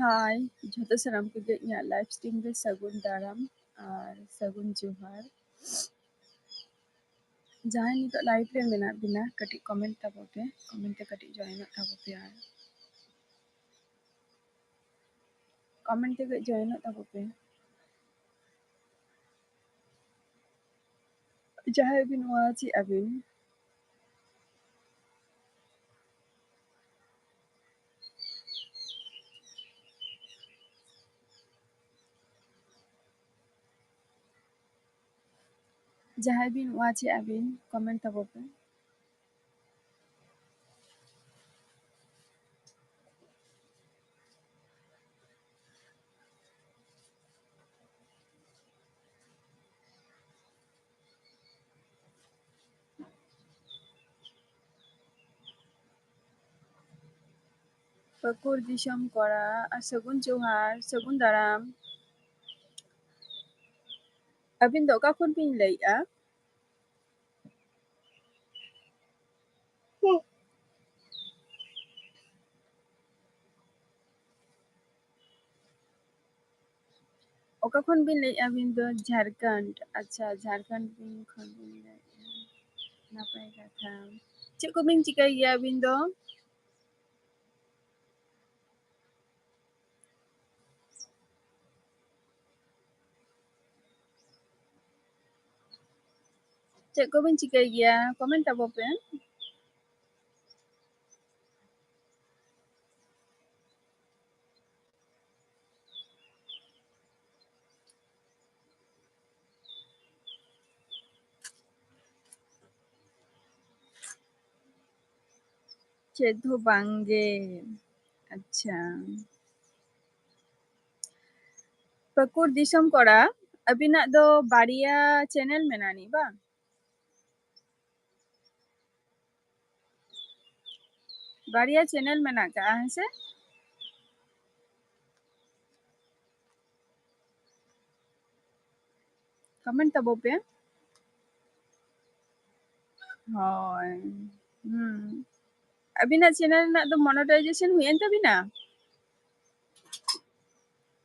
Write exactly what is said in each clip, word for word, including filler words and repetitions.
ᱦᱟᱭ, ᱡᱷᱚᱛᱚ ᱥᱟᱱᱟᱢ ᱠᱚᱜᱮ ᱤᱧᱟᱹᱜ live stream ᱨᱮ ᱥᱟᱹᱜᱩᱱ ᱫᱟᱨᱟᱢ ᱟᱨ ᱥᱟᱹᱜᱩᱱ ᱡᱚᱦᱟᱨ᱾ ᱡᱟᱦᱟᱸᱭ ᱱᱤᱛᱚᱜ live ᱨᱮ ᱢᱮᱱᱟᱜ ᱵᱤᱱᱟ, ᱠᱟᱹᱴᱤᱡ comment ᱛᱟᱵᱚ ᱯᱮ, comment ᱛᱮ ᱠᱟᱹᱴᱤᱡ join ᱚᱜ ᱛᱟᱵᱚ ᱯᱮ ᱟᱨ comment ᱛᱮ ᱠᱟᱹᱴᱤᱡ join ᱚᱜ ᱛᱟᱵᱚ ᱯᱮ᱾ ᱡᱟᱦᱟᱸᱭ ᱵᱤᱱ watch ᱮᱫ ᱟᱹᱵᱤᱱ, ᱡᱟᱦᱟᱸᱭ ᱵᱤᱱ watch ᱮᱫ ᱟᱹᱵᱤᱱ, comment ᱛᱟᱵᱚ ᱯᱮ᱾ ᱯᱟᱹᱠᱩᱲ ᱫᱤᱥᱚᱢ ᱠᱚᱲᱟ, ᱟᱨ ᱥᱟᱹᱜᱩᱱ ᱡᱚᱦᱟᱨ, ᱥᱟᱹᱜᱩᱱ ᱫᱟᱨᱟᱢ᱾ ᱟᱹᱵᱤᱱ ᱫᱚ ᱚᱠᱟ ᱠᱷᱚᱱ ᱵᱤᱱ ᱞᱟᱹᱭᱮᱫᱼᱟ? ᱚᱠᱟ ᱠᱷᱚᱱ ᱵᱤᱱ ᱞᱟᱹᱭᱮᱫᱼᱟ ᱟᱹᱵᱤᱱ ᱫᱚ? ᱡᱷᱟᱲᱠᱷᱚᱸᱰ᱾ ᱟᱪᱪᱷᱟ, ᱡᱷᱟᱲᱠᱷᱚᱸᱰ ᱵᱤᱱ ᱠᱷᱚᱱ ᱵᱤᱱ ᱞᱟᱹᱭᱮᱫᱼᱟ, ᱱᱟᱯᱟᱭ ᱠᱟᱛᱷᱟ᱾ ᱪᱮᱫ ᱠᱚᱵᱤᱱ ᱪᱤᱠᱟᱹᱭ ᱜᱮᱭᱟ ᱟᱹᱵᱤᱱ ᱫᱚ? ᱪᱮᱫ ᱠᱚᱵᱤᱱ ᱪᱤᱠᱟᱹᱭ ᱜᱮᱭᱟ? comment ᱛᱟᱵᱚ ᱯᱮ᱾ ᱪᱮᱫ ᱦᱚᱸ ᱵᱟᱝ ᱜᱮ᱾ ᱟᱪᱪᱷᱟ, ᱯᱟᱹᱠᱩᱲ ᱫᱤᱥᱚᱢ ᱠᱚᱲᱟ, ᱟᱹᱵᱤᱱᱟᱜ ᱫᱚ ᱵᱟᱨᱭᱟ channel ᱢᱮᱱᱟᱜ ᱟᱹᱱᱤᱡ ᱵᱟᱝ? ᱵᱟᱨᱭᱟ channel ᱢᱮᱱᱟᱜ ᱠᱟᱜᱼᱟ, ᱦᱮᱸ ᱥᱮ? comment ᱛᱟᱵᱚ ᱯᱮ᱾ ᱦᱳᱭ, ᱦᱩᱸ᱾ ᱟᱹᱵᱤᱱᱟᱜ channel ᱨᱮᱱᱟᱜ ᱫᱚ monetization ᱦᱩᱭᱮᱱ ᱛᱟᱹᱵᱤᱱᱟ?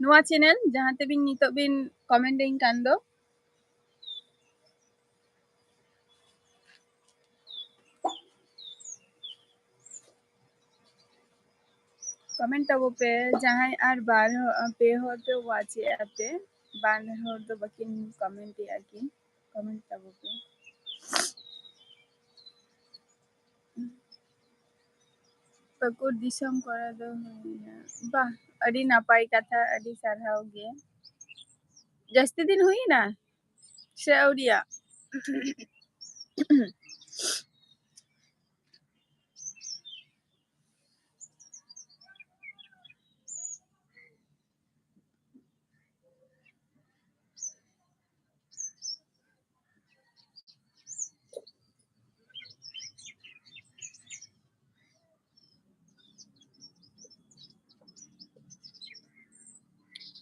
ᱱᱚᱣᱟ channel ᱡᱟᱦᱟᱸ ᱛᱮᱵᱤᱱ ᱱᱤᱛᱚᱜ ᱵᱤᱱ comment ᱟᱹᱧ ᱠᱟᱱ ᱫᱚ, comment ᱛᱟᱵᱚ ᱯᱮ᱾ ᱡᱟᱦᱟᱸᱭ ᱟᱨ ᱵᱟᱨ ᱦᱚ-, ᱯᱮ ᱦᱚᱲ ᱯᱮ watch ᱮᱫᱼᱟ ᱯᱮ, ᱵᱟᱨ ᱦᱚᱲ ᱫᱚ ᱵᱟᱹᱠᱤᱱ comment ᱮᱫᱼᱟ ᱠᱤᱱ, comment ᱛᱟᱵᱚ ᱯᱮ᱾ ᱯᱟᱹᱠᱩᱲ ᱫᱤᱥᱚᱢ ᱠᱚᱨᱮ ᱫᱚ ᱦᱩᱭᱱᱟ᱾ ᱵᱟᱦ, ᱟᱹᱰᱤ ᱱᱟᱯᱟᱭ ᱠᱟᱛᱷᱟ, ᱟᱹᱰᱤ ᱥᱟᱨᱦᱟᱣ ᱜᱮ᱾ ᱡᱟᱹᱥᱛᱤ ᱫᱤᱱ ᱦᱩᱭᱱᱟ ᱥᱮ ᱟᱹᱣᱨᱤᱭᱟ?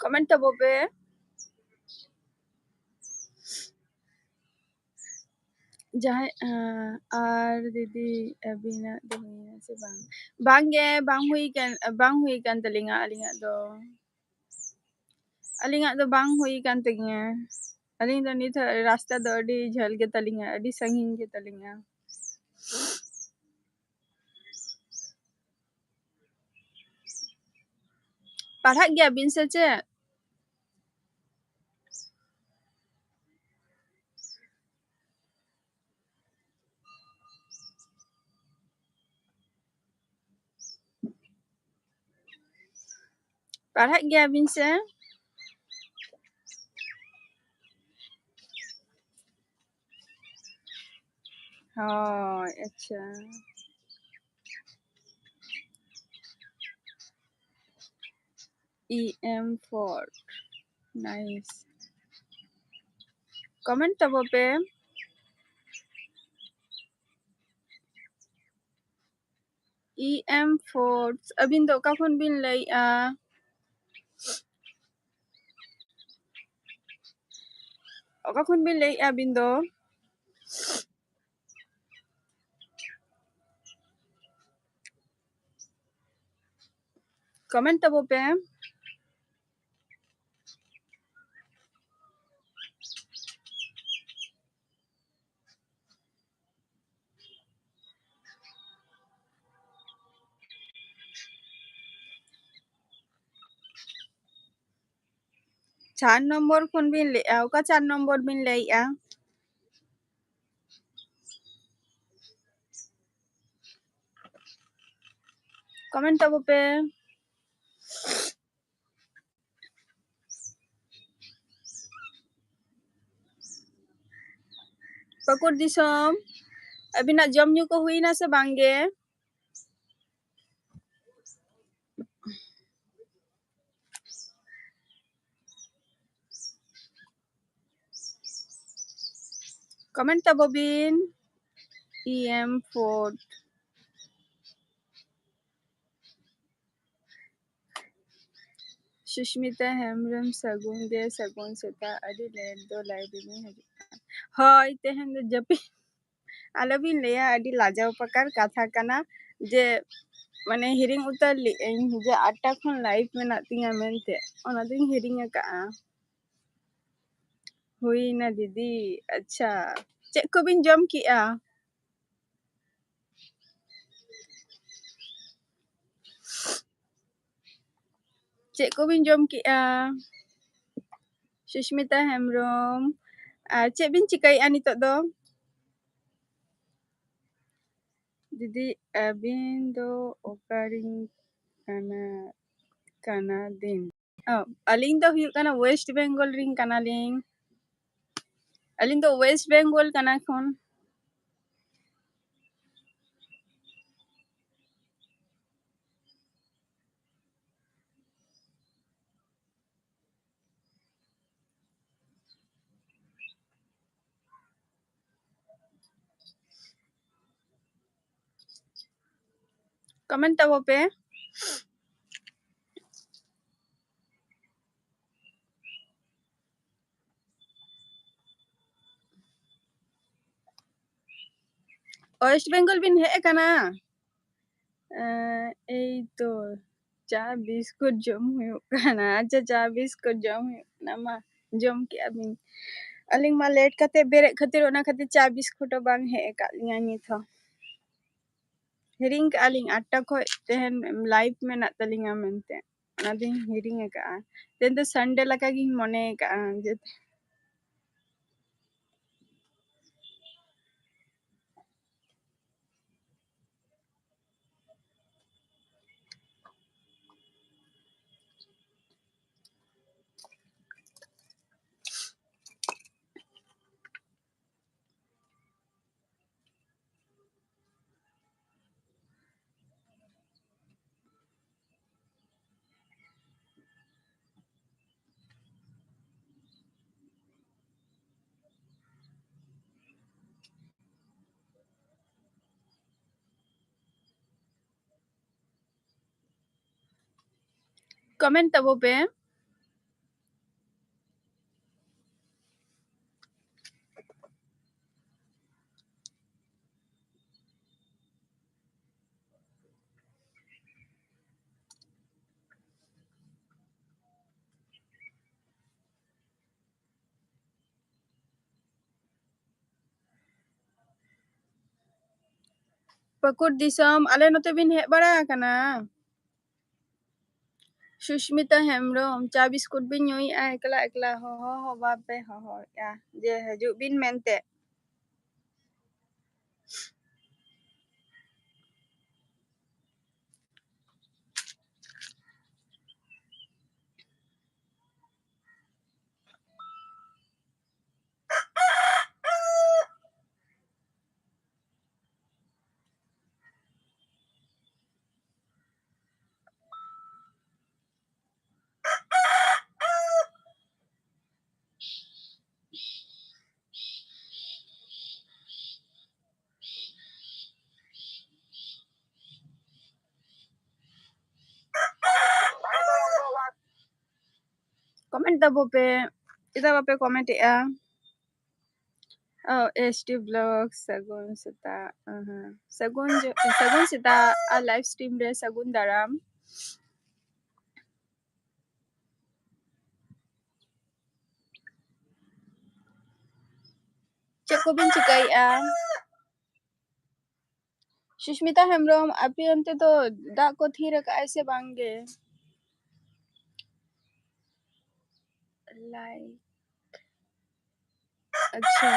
Comment ᱛᱟᱵᱚ ᱯᱮ᱾ ᱡᱟᱦᱟᱸᱭ, ᱟᱸ, ᱟᱨ ᱫᱤᱫᱤ ᱟᱹᱵᱤᱱᱟᱜ ᱫᱚ ᱦᱩᱭᱱᱟ ᱥᱮ ᱵᱟᱝ? ᱵᱟᱝ ᱜᱮ, ᱵᱟᱝ ᱦᱩᱭ ᱠᱟᱱ, ᱵᱟᱝ ᱦᱩᱭ ᱠᱟᱱ ᱛᱟᱹᱞᱤᱧᱟ ᱟᱹᱞᱤᱧᱟᱜ ᱫᱚ᱾ ᱟᱹᱞᱤᱧᱟᱜ ᱫᱚ ᱵᱟᱝ ᱦᱩᱭ ᱠᱟᱱ ᱛᱤᱧᱟᱹ᱾ ᱟᱹᱞᱤᱧ ᱫᱚ ᱱᱤᱛ ᱦᱚᱸ ᱨᱟᱥᱛᱟ ᱫᱚ ᱟᱹᱰᱤ ᱡᱷᱟᱹᱞ ᱜᱮ ᱛᱟᱹᱞᱤᱧᱟ, ᱟᱹᱰᱤ ᱥᱟᱺᱜᱤᱧ ᱜᱮ ᱛᱟᱹᱞᱤᱧᱟ᱾ ᱯᱟᱲᱦᱟᱜ ᱜᱮᱭᱟ ᱵᱤᱱ ᱥᱮ ᱪᱮᱫ? ᱯᱟᱲᱦᱟᱜ ᱜᱮᱭᱟ ᱵᱤᱱ ᱥᱮ? ᱦᱳᱭ, ᱟᱪᱪᱷᱟ᱾ E M four, nice. Comment ᱛᱟᱵᱚ ᱯᱮ᱾ E M Forts, ᱟᱹᱵᱤᱱ ᱫᱚ ᱚᱠᱟ ᱠᱷᱚᱱ ᱵᱤᱱ ᱞᱟᱹᱭᱮᱜᱼᱟ? ᱚᱠᱟ ᱠᱷᱚᱱ ᱵᱤᱱ ᱞᱟᱹᱭᱮᱜᱼᱟ ᱟᱹᱵᱤᱱ ᱫᱚ? Comment ᱛᱟᱵᱚ ᱯᱮ᱾ ᱪᱟᱨ ᱱᱚᱢᱵᱚᱨ ᱠᱷᱚᱱ ᱵᱤᱱ ᱞᱟᱹᱭᱮᱜᱼᱟ, ᱚᱠᱟ ᱪᱟᱨ ᱱᱚᱢᱵᱚᱨ ᱵᱤᱱ ᱞᱟᱹᱭᱮᱜᱼᱟ? ᱠᱚᱢᱮᱱᱴ ᱛᱟᱵᱚ ᱯᱮ᱾ ᱯᱟᱹᱠᱩᱲ ᱫᱤᱥᱚᱢ, ᱟᱹᱵᱤᱱᱟᱜ ᱡᱚᱢ ᱧᱩ ᱠᱚ ᱦᱩᱭᱱᱟ ᱥᱮ ᱵᱟᱝ ᱜᱮ? ᱠᱚᱢᱮᱱᱴ ᱛᱟᱵᱚ ᱵᱤᱱ, ᱤ ᱮᱢ ᱯᱷᱳᱨ᱾ ᱥᱩᱥᱢᱤᱛᱟ ᱦᱮᱢᱵᱨᱚᱢ, ᱥᱟᱹᱜᱩᱱ ᱜᱮ, ᱥᱟᱹᱜᱩᱱ ᱥᱮᱛᱟᱜ᱾ ᱟᱹᱰᱤ ᱞᱮᱴ ᱫᱚ ᱞᱟᱭᱤᱵᱷ ᱨᱮᱵᱤᱱ ᱦᱤᱡᱩᱜ ᱠᱟᱱᱟ᱾ ᱦᱳᱭ, ᱛᱮᱦᱮᱧ ᱫᱚ ᱡᱟᱹᱯᱤᱫ, ᱟᱞᱚᱵᱤᱱ ᱞᱟᱹᱭᱟ, ᱟᱹᱰᱤ ᱞᱟᱡᱟᱣ ᱯᱟᱠᱟᱨ ᱠᱟᱛᱷᱟ ᱠᱟᱱᱟ ᱡᱮ, ᱢᱟᱱᱮ, ᱦᱤᱲᱤᱧ ᱩᱛᱟᱹᱨ ᱞᱮᱫᱟᱹᱧ ᱡᱮ ᱟᱴᱴᱟ ᱠᱷᱚᱱ ᱞᱟᱭᱤᱵᱷ ᱢᱮᱱᱟᱜ ᱛᱤᱧᱟ ᱢᱮᱱᱛᱮ, ᱚᱱᱟ ᱫᱚᱧ ᱦᱤᱲᱤᱧ ᱟᱠᱟᱫᱼᱟ᱾ ᱦᱩᱭᱱᱟ ᱫᱤᱫᱤ᱾ ᱟᱪᱪᱷᱟ, ᱪᱮᱫ ᱠᱚᱵᱤᱱ ᱡᱚᱢ ᱠᱮᱜᱼᱟ? ᱪᱮᱫ ᱠᱚᱵᱤᱱ ᱡᱚᱢ ᱠᱮᱜᱼᱟ? ᱥᱩᱥᱢᱤᱛᱟ ᱦᱮᱢᱵᱨᱚᱢ, ᱟᱨ ᱪᱮᱫ ᱵᱤᱱ ᱪᱤᱠᱟᱹᱭᱮᱫᱼᱟ ᱱᱤᱛᱚᱜ ᱫᱚ? ᱫᱤᱫᱤ, ᱟᱹᱵᱤᱱ ᱫᱚ ᱚᱠᱟᱨᱤᱱ ᱠᱟᱱᱟ, ᱠᱟᱱᱟ ᱫᱤᱱ? ᱚ, ᱟᱹᱞᱤᱧ ᱫᱚ ᱦᱩᱭᱩᱜ ᱠᱟᱱᱟ ᱳᱭᱮᱥᱴ ᱵᱮᱝᱜᱚᱞ ᱨᱤᱱ ᱠᱟᱱᱟᱞᱤᱧ᱾ ᱟᱹᱞᱤᱧ ᱫᱚ ᱳᱭᱮᱥᱴ ᱵᱮᱝᱜᱚᱞ ᱠᱟᱱᱟ ᱠᱷᱚᱱ᱾ ᱠᱚᱢᱮᱱᱴ ᱛᱟᱵᱚ ᱯᱮ᱾ ᱳᱭᱮᱥᱴ ᱵᱮᱝᱜᱚᱞ ᱵᱤᱱ ᱦᱮᱡ ᱟᱠᱟᱱᱟ? ᱮᱸ, ᱮᱭ ᱛᱚ, ᱪᱟ ᱵᱤᱥᱠᱩᱴ ᱡᱚᱢ ᱦᱩᱭᱩᱜ ᱠᱟᱱᱟ᱾ ᱟᱪᱪᱷᱟ, ᱪᱟ ᱵᱤᱥᱠᱩᱴ ᱡᱚᱢ ᱦᱩᱭᱩᱜ ᱠᱟᱱᱟ, ᱢᱟ ᱡᱚᱢ ᱠᱮᱜᱼᱟ ᱵᱤᱱ᱾ ᱟᱹᱞᱤᱧ ᱢᱟ ᱞᱮᱴ ᱠᱟᱛᱮ ᱵᱮᱨᱮᱫ ᱠᱷᱟᱹᱛᱤᱨ ᱚᱱᱟ ᱠᱷᱟᱹᱛᱤᱨ ᱪᱟ ᱵᱤᱥᱠᱩᱴ ᱦᱚᱸ ᱵᱟᱝ ᱦᱮᱡ ᱟᱠᱟᱫ ᱞᱤᱧᱟ ᱱᱤᱛ ᱦᱚᱸ᱾ ᱦᱤᱲᱤᱧ ᱠᱟᱜᱼᱟ ᱞᱤᱧ ᱟᱴᱴᱟ ᱠᱷᱚᱡ ᱛᱮᱦᱮᱧ ᱞᱟᱭᱤᱵᱷ ᱢᱮᱱᱟᱜ ᱛᱟᱹᱞᱤᱧᱟ ᱢᱮᱱᱛᱮ᱾ ᱚᱱᱟ ᱫᱚᱧ ᱦᱤᱲᱤᱧ ᱟᱠᱟᱫᱼᱟ᱾ ᱛᱮᱦᱮᱧ ᱫᱚ Sunday ᱞᱮᱠᱟ ᱜᱤᱧ ᱢᱚᱱᱮ ᱟᱠᱟᱫᱼᱟ ᱡᱮ Comment ᱛᱟᱵᱚ ᱯᱮ᱾ ᱯᱟᱹᱠᱩᱲ ᱫᱤᱥᱚᱢ, ᱟᱞᱮ ᱱᱚᱛᱮ ᱵᱤᱱ ᱦᱮᱡ ᱵᱟᱲᱟ ᱟᱠᱟᱱᱟ? ᱥᱩᱥᱢᱤᱛᱟ ᱦᱮᱢᱵᱨᱚᱢ, ᱪᱟ ᱵᱤᱥᱠᱩᱴ ᱵᱤᱱ ᱧᱩᱭᱮᱫᱼᱟ ᱮᱠᱞᱟ ᱮᱠᱞᱟ, ᱦᱚᱦᱚ ᱦᱚᱸ ᱵᱟᱯᱮ ᱦᱚᱦᱚᱭᱮᱫᱼᱟ ᱡᱮ ᱦᱤᱡᱩᱜ ᱵᱤᱱ ᱢᱮᱱᱛᱮ᱾ Comment ᱛᱟᱵᱚ ᱯᱮ, ᱪᱮᱫᱟᱜ ᱵᱟᱯᱮ comment ᱮᱜᱼᱟ? ᱚ, S T vlog, ᱥᱟᱹᱜᱩᱱ ᱥᱮᱛᱟᱜ᱾ ᱟᱦᱟ᱾ ᱥᱟᱹᱜᱩᱱ ᱡᱚ-, ᱥᱟᱹᱜᱩᱱ ᱥᱮᱛᱟᱜ ᱟᱨ live stream ᱨᱮ ᱥᱟᱹᱜᱩᱱ ᱫᱟᱨᱟᱢ᱾ ᱪᱮᱫ ᱠᱚᱵᱤᱱ ᱪᱤᱠᱟᱹᱭᱮᱜᱼᱟ? ᱥᱩᱥᱢᱤᱛᱟ ᱦᱮᱢᱵᱨᱚᱢ, ᱟᱯᱮ ᱚᱱᱛᱮ ᱫᱚ ᱫᱟᱜ ᱠᱚ ᱛᱷᱤᱨ ᱟᱠᱟᱜᱼᱟᱭ ᱥᱮ ᱵᱟᱝ ᱜᱮ? Like. ᱟᱪᱪᱷᱟ᱾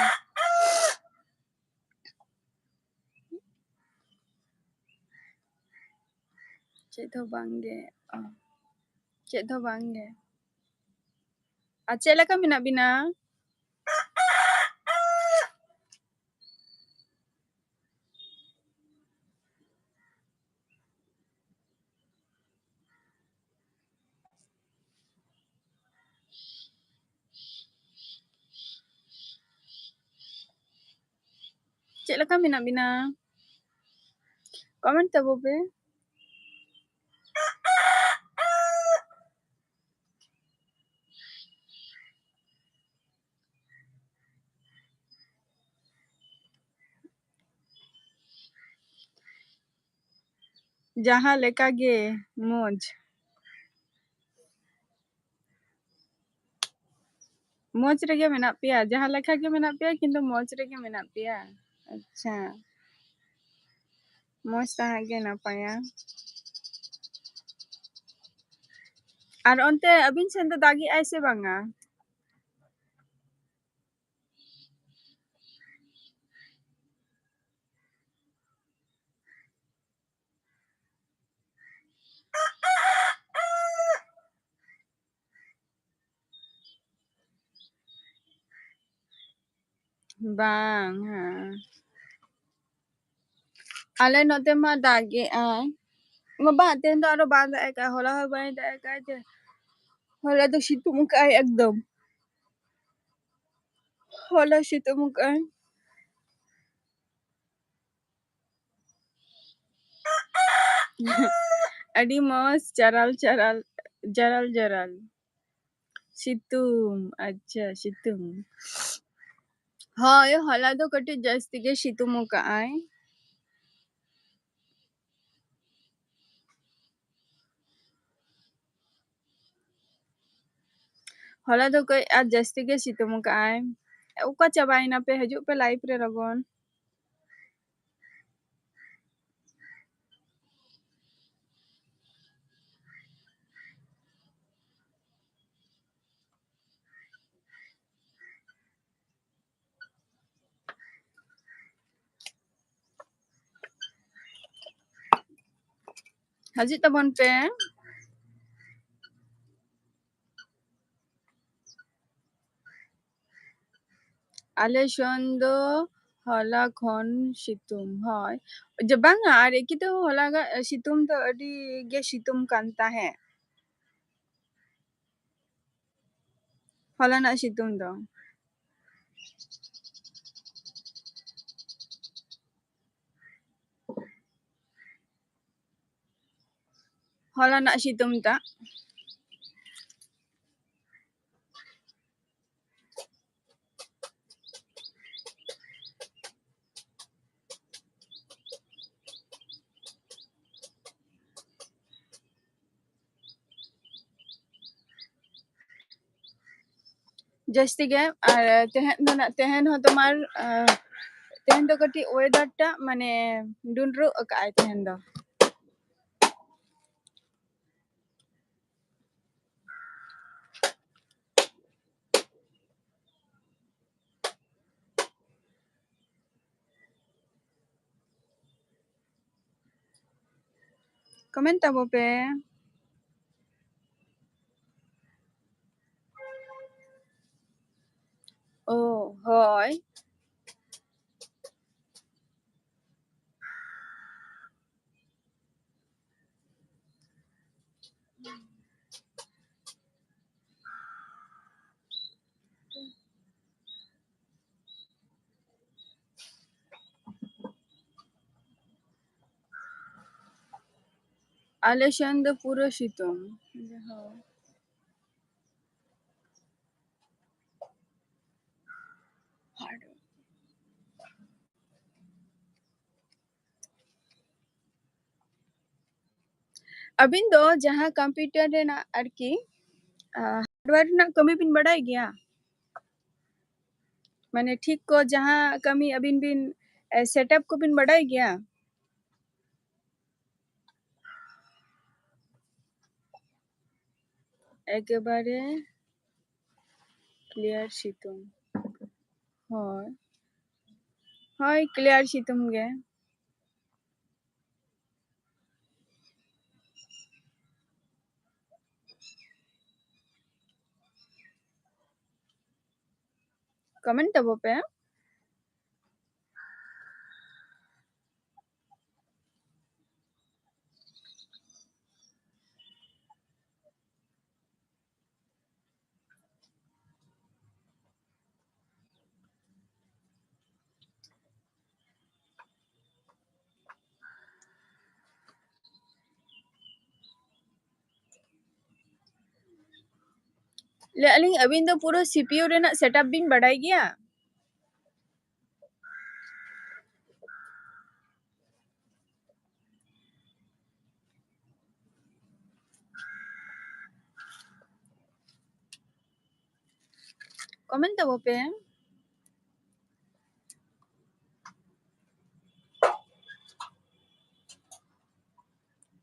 ᱪᱮᱫ ᱦᱚᱸ ᱵᱟᱝ ᱜᱮ᱾ ᱚ᱾ ᱪᱮᱫ ᱦᱚᱸ ᱵᱟᱝ ᱜᱮ᱾ ᱟᱨ ᱪᱮᱫ ᱞᱮᱠᱟ ᱢᱮᱱᱟᱜ ᱵᱤᱱᱟ? ᱪᱮᱫ ᱞᱮᱠᱟ ᱢᱮᱱᱟᱜ ᱵᱤᱱᱟ? Comment ᱛᱟᱵᱚ ᱯᱮ᱾ ᱡᱟᱦᱟᱸ ᱞᱮᱠᱟ ᱜᱮ ᱢᱚᱡᱽ᱾ ᱢᱚᱡᱽ ᱨᱮᱜᱮ ᱢᱮᱱᱟᱜ ᱯᱮᱭᱟ, ᱡᱟᱦᱟᱸ ᱞᱮᱠᱟ ᱜᱮ ᱢᱮᱱᱟᱜ ᱯᱮᱭᱟ, ᱠᱤᱱᱛᱩ ᱢᱚᱡᱽ ᱨᱮᱜᱮ ᱢᱮᱱᱟᱜ ᱯᱮᱭᱟ᱾ ᱟᱪᱪᱷᱟ, ᱢᱚᱡᱽ ᱛᱟᱦᱮᱸ ᱜᱮ ᱱᱟᱯᱟᱭᱟ᱾ ᱟᱨ ᱚᱱᱛᱮ ᱟᱹᱵᱤᱱ ᱥᱮᱱ ᱫᱚ ᱫᱟᱜᱮᱜᱼᱟᱭ ᱥᱮ ᱵᱟᱝᱟ? ᱵᱟᱝ, ᱦᱮᱸ᱾ ᱟᱞᱮ ᱱᱚᱛᱮ ᱢᱟ ᱫᱟᱜᱮᱜᱼᱟᱭ᱾ ᱵᱟᱵᱟ, ᱛᱮᱦᱮᱧ ᱫᱚ ᱟᱨᱚ ᱵᱟᱭ ᱫᱟᱜ ᱟᱠᱟᱫ, ᱦᱚᱞᱟ ᱦᱚᱸ ᱵᱟᱭ ᱫᱟᱜ ᱟᱠᱟᱫ ᱡᱮ᱾ ᱦᱚᱞᱟ ᱫᱚ ᱥᱤᱛᱩᱝ ᱟᱠᱟᱫᱼᱟᱭ ᱮᱠᱫᱚᱢ᱾ ᱦᱚᱞᱟ ᱥᱤᱛᱩᱝ ᱟᱠᱟᱫᱼᱟᱭ᱾ ᱟᱹᱰᱤ ᱢᱚᱡᱽ, ᱪᱟᱨᱟᱞ, ᱪᱟᱨᱟᱞ, ᱡᱟᱨᱟᱞ, ᱡᱟᱨᱟᱞ᱾ ᱥᱤᱛᱩᱝ, ᱟᱪᱪᱷᱟ, ᱥᱤᱛᱩᱝ᱾ ᱦᱳᱭ, ᱦᱚᱞᱟ ᱫᱚ ᱠᱟᱹᱴᱤᱡ ᱡᱟᱹᱥᱛᱤ ᱜᱮ ᱥᱤᱛᱩᱝ ᱟᱠᱟᱫᱼᱟᱭ᱾ ᱦᱚᱞᱟ ᱫᱚ ᱠᱟᱹᱡ ᱟᱨ ᱡᱟᱹᱥᱛᱤ ᱜᱮ ᱥᱤᱛᱩᱝ ᱟᱠᱟᱫᱼᱟᱭ᱾ ᱚᱠᱟ ᱪᱟᱵᱟᱭᱮᱱᱟ ᱯᱮ? ᱦᱤᱡᱩᱜ ᱯᱮ live ᱨᱮ ᱞᱚᱜᱚᱱ᱾ ᱦᱤᱡᱩᱜ ᱛᱟᱵᱚᱱ ᱯᱮ᱾ ᱟᱞᱮ ᱥᱮᱱ ᱫᱚ ᱦᱚᱞᱟ ᱠᱷᱚᱱ ᱥᱤᱛᱩᱝ, ᱦᱳᱭ᱾ ᱡᱮ ᱵᱟᱝᱟ, ᱟᱨ ᱮᱠᱤ ᱫᱚ ᱦᱚᱞᱟ ᱜᱟ-, ᱥᱤᱛᱩᱝ ᱫᱚ ᱟᱹᱰᱤ ᱜᱮ ᱥᱤᱛᱩᱝ ᱠᱟᱱ ᱛᱟᱦᱮᱸᱫ᱾ ᱦᱚᱞᱟᱱᱟᱜ ᱥᱤᱛᱩᱝ ᱫᱚ᱾ ᱦᱚᱞᱟᱱᱟᱜ ᱥᱤᱛᱩᱝ ᱴᱟᱜ᱾ ᱡᱟᱹᱥᱛᱤ ᱜᱮ᱾ ᱟᱨ ᱛᱮᱦᱮᱧ ᱫᱚ ᱱᱟᱜ, ᱛᱮᱦᱮᱧ ᱦᱚᱸ ᱛᱳᱢᱟᱨ, ᱟᱸ, ᱛᱮᱦᱮᱧ ᱫᱚ ᱠᱟᱹᱴᱤᱡ weather ᱴᱟᱜ ᱢᱟᱱᱮ ᱰᱩᱸᱰᱨᱩᱜ ᱟᱠᱟᱜᱼᱟᱭ ᱛᱮᱦᱮᱧ ᱫᱚ᱾ Comment ᱛᱟᱵᱚ ᱯᱮ᱾ ᱳ, ᱦᱳᱭ᱾ ᱟᱞᱮ ᱥᱮᱱ ᱫᱚ ᱯᱩᱨᱟᱹ ᱥᱤᱛᱩᱝ᱾ ᱦᱳᱭ᱾ ᱟᱹᱵᱤᱱ ᱫᱚ ᱡᱟᱦᱟᱸ computer ᱨᱮᱱᱟᱜ ᱟᱨᱠᱤ, ᱟᱸ, hardware ᱨᱮᱱᱟᱜ ᱠᱟᱹᱢᱤ ᱵᱤᱱ ᱵᱟᱰᱟᱭ ᱜᱮᱭᱟ? ᱢᱟᱱᱮ ᱴᱷᱤᱠ ᱠᱚ ᱡᱟᱦᱟᱸ ᱠᱟᱹᱢᱤ ᱟᱹᱵᱤᱱ ᱵᱤᱱ, ᱮ, setup ᱠᱚᱵᱤᱱ ᱵᱟᱰᱟᱭ ᱜᱮᱭᱟ? ᱮᱠᱮᱵᱟᱨᱮ clear ᱥᱤᱛᱩᱝ᱾ ᱦᱳᱭ, ᱦᱳᱭ, clear ᱥᱤᱛᱩᱝ ᱜᱮ᱾ Comment ᱛᱟᱵᱚ ᱯᱮ᱾ ᱞᱟᱹᱭ ᱟᱹᱞᱤᱧ, ᱟᱹᱵᱤᱱ ᱫᱚ ᱯᱩᱨᱟᱹ ᱥᱤᱯᱤᱭᱩ ᱨᱮᱱᱟᱜ ᱥᱮᱴᱟᱯ ᱵᱤᱱ ᱵᱟᱰᱟᱭ ᱜᱮᱭᱟ? Comment ᱛᱟᱵᱚ ᱯᱮ᱾